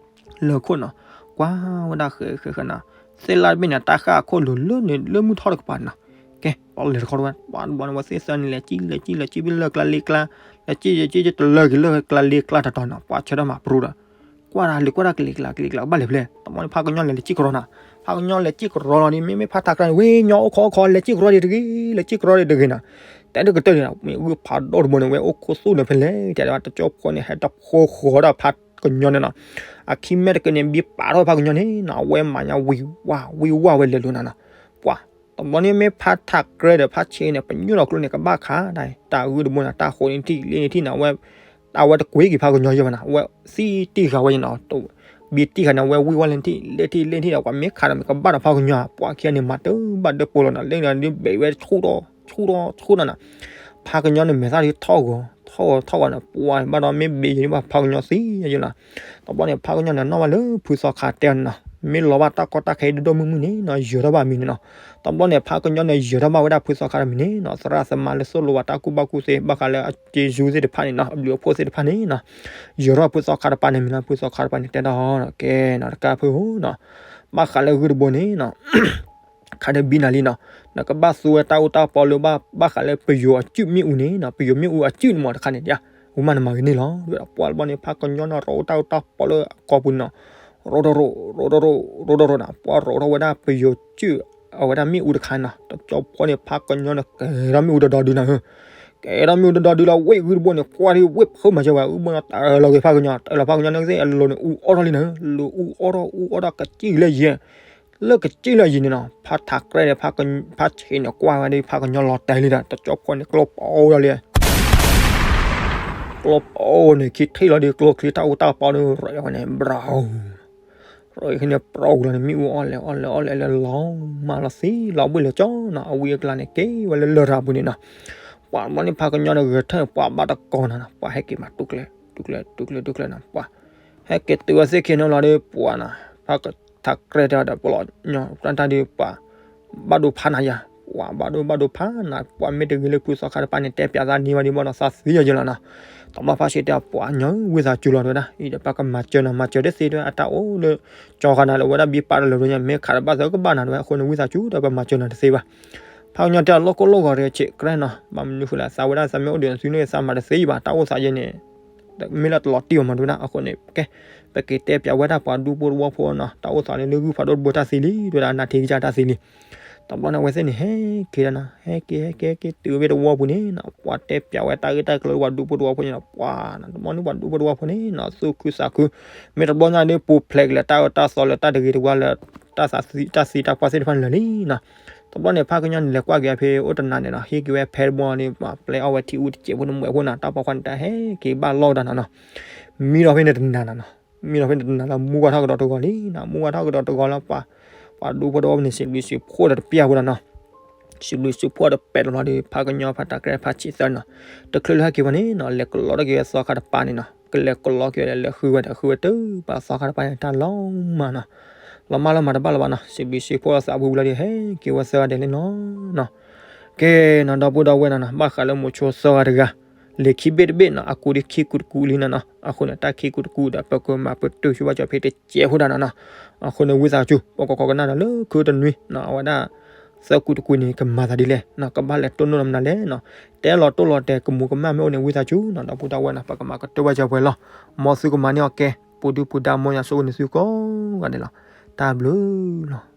လၢခိၣ်နီၤ ကွၢ်ဝဲဒၣ်ဃဲဃဲဃဲနီၤ သ့ၣ်လၣ်တဘ့ၣ်န့ၣ် တၢ်ဃၣ်အခိၣ်လိၤလၢန့ၣ် လၢမုၢ်ထီၣ်တကပၤန့ၣ်နီၤ. ကဲ ပှၤလဲၤတခီတဝဲ ပှၤတဘျီန့ၣ် ဝဲသ့ၣ်သၢန့ၣ် လဲၤကံၣ်လဲၤကံၣ်လဲၤကံၣ်ဘ့ၣ်လၢကျါလ့ကျါ လဲၤကံၣ်လဲၤကံၣ်တလၢက့ၤလၢကျါလ့ကျါတတီၤနီၤ ပှၤဆၢထၢၣ်မၤပြူဒီး ကွၢ်တၢ်လဲၤကွၢ်တၢ်ကလံၤကျါကလံၤကျါ ကဘၣ်လဲၤဖဲလဲၣ် တဘျီန့ၣ် ဖးကညီလဲၤလဲၤကံၣ်ကရီနီၤ ဖးကညီလဲၤကံၣ်ကရီလီၤဒီး မ့မ့ၢ်ဖးထးကြဲန့ၣ် ဝဲညီအိၣ်ခိးအိၣ်ခိး လဲၤကံၣ်ကရီဒံးတဂ့ၤ လဲၤကံၣ်ကရီဒံးတဂ့ၤနီၤ. တဲတကတၢၢ်န့ၣ် မ့ၢ်ဂုၢ်ဖးဒိၣ်တဘိန့ၣ် ဝဲအိၣ်ခိၣ်သူၣ်န့ၣ်ဖဲလဲၣ် တဲဒၣ်တကၠိဖိန့ၣ် ဟဲတဖိဃီၤဒီးဖးကညီန့ၣ်နီၤ အခံမဲာ်တက့န့ၣ် ဘံပာ်ထီၣ်ဖးကညီန့ၣ်နီၤ အဝဲမၤညါဝံၤဝါဝံၤဝါဝဲလဲၤလိၤနီၤနီၤ ပှၤ တဘျီန့ၣ်မ့ၢ်ဖးထးကြဲဒီးဖးဆံးန့ၣ် ပညိၣ်လီၤကျိန့ၣ် ကဘၣ်ခးဒၣ် တၢ်ဂုၢ်တဘိန့ၣ် တၢ်ဃိးန့ၣ်ထံၣ်လ့န့ၣ်ထံၣ်န့ၣ် အဝဲ အဝဲတကွ့က့ၤဖးကညီယဲၢ်ဘၣ်နီၤ အဝဲသံတံၢ်ဃာ်ဝဲန့ၣ်နီၤ ဘံတံၢ်ဃာ်န့ၣ် အဝဲဝံၤဝါလ့ထံၣ်လ့ထံၣ်လ့ထံၣ်ဒီး ပှၤမ့ၢ်ခးဒီးမ့ၢ်ကဘၣ်ဒီးဖးကညီ ပှၤခံဂၤန့ၣ် မၤတဘၣ်ဒၢပူၤလီၤနီၤ လ့န့ၣ်ဒုးဘဲးဝဲဆူၣ်ထီၣ်ဆူၣ်ထီၣ်ဆူၣ်နီၤနီၤ ဖးကညီန့ၣ် မဲာ်သၣ်ဒုးထီၣ်ဂီၤ ထီၣ်ဂီၤထီၣ်ဂီၤန့ၣ် ပှၤဘၣ်ဒီးမ့ၢ်ဘ့းယံၤန့ၣ်ဘၣ် ဖးကညီသံယဲၢ်လီၤ. တဘျီန့ၣ် ဖးကညီန့ၣ် နီၣ်ဘၣ်လၢဖုသီခါတဲအီၤန့ၣ်နီၤ မ့ၢ်လီၤဘၣ်တၢ်ကီတၢ်ခဲဒိၣ်ဒိၣ်မုၢ်မုၢ်န့ၣ်နီၤ ယၢၤထီၣ်ဘၣ်မံၤန့ၣ်နီၤ. တဘျီန့ၣ် ဖးကညီန့ၣ် ယၢၤထီၣ်ဘၣ်ဝဲဒၣ်ဖုသီခါတမံၤန့ၣ်နီၤ သရၣ်သမါလၢသိၣ်လိဝဲတၢ်ကူၣ်ဘၣ်ကူၣ်သ့ ဘၣ်ဃးလၢအစ့ယူၤသ့ၣ်တဖၣ်န့ၣ်နီၤ အဘျုးအဖှိၣ်သ့ၣ်တဖၣ်န့ၣ်နီၤ ယၢၤထီၣ်ဖုသီခါတပၤန့ၣ်မံၤလီၤ. ဖုသီခါတပၤန့ၣ်တဲတၢ်အီၤနီၤ ကဲနီၤ တကးဖုဧၢနီၤ ဘၣ်ဃးလၢဂုၢ်တဘိန့ၣ်နီၤ ခါဒီးဘံနၤလံနီၤ နကဘၣ်သူဝဲတၢ်အူတၢ်ပီလၢဘၣ် ဘၣ်ဃးလၢပယိၤအစုၣ်မ့ၣ်အူန့ၣ်နီၤ ပယိၤမ့ၣ်အူအစုၣ်န့ၣ်မ့ၢ်တခါန့ၣ်ဒၣ် ဝံၤမးနမၤဂ့ၤန့ၢ်လီၤ ဒ်ဝဲဒၣ်ပှၤတဘျီန့ၣ် ဖးကညီန့ၣ် ရိးတၢ်အူတၢ်ပီလၢအကီၢ်ပူၤန့ၣ်နီၤ ရိးတရိး ရိးတရိး ရိးတရိးနီၤ ပှၤရိးထီၣ်ဝဲဒၣ်ပယိၤစုၣ် အဝဲဒၣ်မ့ၣ်အူတခါနီၤ တကၠိဖိန့ၣ် ဖးကညီန့ၣ် ကဲထီၣ်မ့ၣ်အူတဒီဒုလီၤဧၢ ကဲထီၣ်မ့ၣ်အူတဒီဒုလီၤ ဝ့ၢ်ဂုၢ်တဘိန့ၣ် ကွၢ်ဒ်ဝ့ၢ်ဖုမၤစၢၤဝဲ ဂုၢ်တဘိန့ၣ် တၢ်လီၤက့ၤဖးကညီ တၢ်လီၤဖးကညီန့ၣ်ကသ့ၣ် အလိၤန့ၣ်အူအီၣ်ထီၣ်လံနီၤ လိၤအူအီၣ်ထီၣ်အူအီၣ်ထီၣ်ကစံၣ်လၢယံၤ လၢကစံၣ်လၢယံၤန့ၣ်နီၤ ဖးထးကြဲဒီး ဖးဆံးန့ၣ် ကွၢ်ဝဲဒၣ်ဖးကညီလီၤတဲာ်လံဒီး တကၠိဖိန့ၣ် ကျိပိၢ်ဒၣ်လံ ကျိပိၢ်န့ၣ် ခံထံၣ်လီၤဒီး ကျိချံတၢ်အူတၢ်ပီန့ၣ် ရးဝဲန့ၣ် ဘြီ ရးဝဲန့ၣ် ပြီလီၤန့ၣ် မ့ၣ်အူအီၣ်လဲၤအီၣ်လဲၤအီၣ်လဲၤလဲၤလီၤ မၤလီၤသံလီၤဘှ့ၣ်လၢာ်ကၠီနီၤ အဝံအကျါန့ၣ် က့ၤဝဲလၢလရာ်ပူၤန့ၣ်နီၤ ပှၤတဘျီန့ၣ် ဖးကညီန့ၣ် ဂဲၤထၢၣ်ပှၤဘၣ်တကိးနီၤ ပှၤဟဲက့ၤမၤတူၢ်ကျဲ တူၢ်ကျဲ တူၢ်ကျဲ တူၢ်ကျဲနီၤ ပှၤ ဟဲက့ၤတုၤဝဲသ့ၣ်ခံနီၤလီၤဒီး ပှၤနီၤ ဖးထးကြဲတဲဒီး ပလီၤညီတၢ်ဒုးပှၤ ဘၣ်ဒိဖးနၤယၤ ပှၤဘၣ်ဒိဘၣ်ဒိဖးနၤ ပှၤမ့ၢ်တဂ့ၤလၢဖုသီခါတပၤန့ၣ် တဲပၠးသးန့ၢ်ဘၣ်ဒံးဘၣ်ဒီးသးသံယဲၢ်လီၤနီၤ တဘျီဖးဆံးတဲ ပှၤညီဝံသးစူၤလီၤတဲဝဲဒၣ် အံၤဒီးပကမၤစၢၤနၤ မၤစၢၤတသ့တဲဝဲ အတၢ်အိၣ်လၢ ကၠီဂၤနၤလၢဝဲဒၣ်ဘံပာ်တလၢၤညါ မ့ၢ်ခးတဘၣ်သးကဘၣ်နၤတဲဝဲ အဃိန့ၣ် ဝံသးစူၤဒီးပမၤစၢၤနၤတသ့ဘၣ် ဖးကညီတဲအီၤ လီၢ်ကိၢ်လီၢ်ဂီၤတဂ့ၤ ဆံးကြဲနီၤ ဘၣ်မနုၤဃိလဲၣ် သးဝဲဒၣ်သးမ့ၢ်အိၣ်ဒီးသုန့ၣ် သးမၤတသ့ဘၣ် တၢ်အိၣ်သးယဲန့ၣ် မ့ၢ်လၢတလီၤတံၢ်အီၤမးတဲဝဲဒၣ် အဃိန့ၣ် ကဲ ပက့ၤတဲပၠးဝဲဒၣ်ပှၤဒူဖိတဝီဖိနီၤ တၢ်အိၣ်သးန့ၣ်လၢဂုၢ်ဖးဒိၣ်တဘိတၢ်သံလံ တဲဝဲဒၣ် နၢ်ထံကစၢ်တၢ်သံလံ တဘျီန့ၣ် အဝဲသ့ၣ်န့ၣ် ဟဲက့ၤဒၣ်နီၤ ဟဲက့ၤ ဟဲက့ၤ ဟဲက့ၤ တုၤဝဲတဝီပူၤန့ၣ်နီၤ ပှၤတဲပၠးဝဲတၢ်ဂ့ၢ်တၢ်ကျိၤလၢပှၤဒူဖိတဝီဖိန့ၣ်နီၤ ပှၤနီၤ တဘျီန့ၣ်ပှၤဒူဖိတဝီဖိန့ၣ်နီၤ သူၣ်ခုသးခု မ့ၢ်တဘျီညါဒ်ပူၤဖျဲးကလဲာ်တၢ်အၢတၢ်သီလၢတၢ်တဂ့ၤတဝါလၢ တၢ်သးသံတၢ်သံတၢ်ပှၢ်သ့ၣ်တဖၣ်န့ၣ်လၢာ်လံနီၤ တဘျီန့ၣ် ဖးကညီန့ၣ် လဲၤကွၢ်က့ၤဖဲအိၣ်တနၤန့ၣ်နီၤ ဟံးက့ၤဝဲဖဲတဘျီန့ၣ် ပှၤပျဲအီၣ်ဝဲထံအူတစဲးဖိန့ၣ် မွဲးဖိနီၤ တၢ်ပိာ်ခွါန့ၣ် တၢ်ဟဲက့ၤဘၣ်လီၢ်ဝဲဒၣ်နီၤနီၤ မံလီၤဖဲန့ၣ်တနၤနီၤနီၤ မံလီၤဖဲန့ၣ်တနၤလၢမူဝါထီၣ်ကဒီးတဂီၤလံနီၤ မူဝါထီၣ်ကဒီးတဂီၤလၢပှၤ ပှၤဒူဖိတဝီဖိန့ၣ် စံးဘျုးစံးဖှိၣ်ဒီးတပျၢ်ဖိဒီးနီၤ စံးဘျုးစံးဖှိၣ်ဒီးပဲာ်တဘျီဒီး ဖးကညီဖးထးကြဲဖးဆံးသၢနီၤ တချုးလၢဟဲက့ၤဝဲန့ၣ်နီၤ လဲၤကလီတၢ်က့ၤဝဲသီခါတပၤန့ၣ်နီၤ ကလဲၤကလီက့ၤဝဲလဲၤဃုဝဲဒီးဃုဝဲတုၤပှၤသီခါတပၤန့ၣ် တၢ်လီၤမၢ်နီၤ လီၤမၢ်လၢမၤတဘၣ်လၢၤဘၣ်နီၤ စံးဘျုးစံးဖှိၣ်သးဘိဘျီဒီး ဟဲက့ၤဝဲသၢဂၤဒဲးလံနီၤနီၤ ကဲနီၤ ဒီပုၢ်ဒီဝဲၢ်နီၤနီၤ ဘၣ်ဃးလၢမိၤဆိသၢဂၤတဂၤ လဲၤခံဘ့ၣ်တဘ့ၣ်နီၤ အကူဒ်ခံကူတကူလံနီၤနီၤ အဃိန့ၣ် တၢ်ခံကူတကူဒီး ပကမၤပတုာ်ဆူဘၣ်ကီးဖဲတစဲးဖိဒၣ်နီၤနီၤ အဃိန့ၣ် ဝံသးစူၤ ပကကိးကနၣ်ဒီးလၢခုတနွံနီၤ အဝဲဒၣ် သၢကူတကူန့ၣ် ကမၤသးဒ်လဲၣ်နီၤ ကဘၣ်လဲၤတိၢ်နီၣ်လီၤမနုၤလဲၣ်နီၤ တဲလီၤတိၢ်လီၤတဲာ်ကမူးကမၣ်မ့ၢ်အိၣ်န့ၣ် ဝံသးစူၤနီၤ ဒီပုၢ်ဒီဝဲၢ်နီၤ ပကမၤကတၢၢ်ဘၣ်စၢၤပှဲၤလီၤ မ်သုကမၤန့ၢ်အီၤကဲ ပူၤဒုပူၤဒါ မ်ယွၤဆိၣ်ဂ့ၤန့ၢ်သုကိးဂၤဒဲးလီၤ တၢ်ဘျုးလီၤ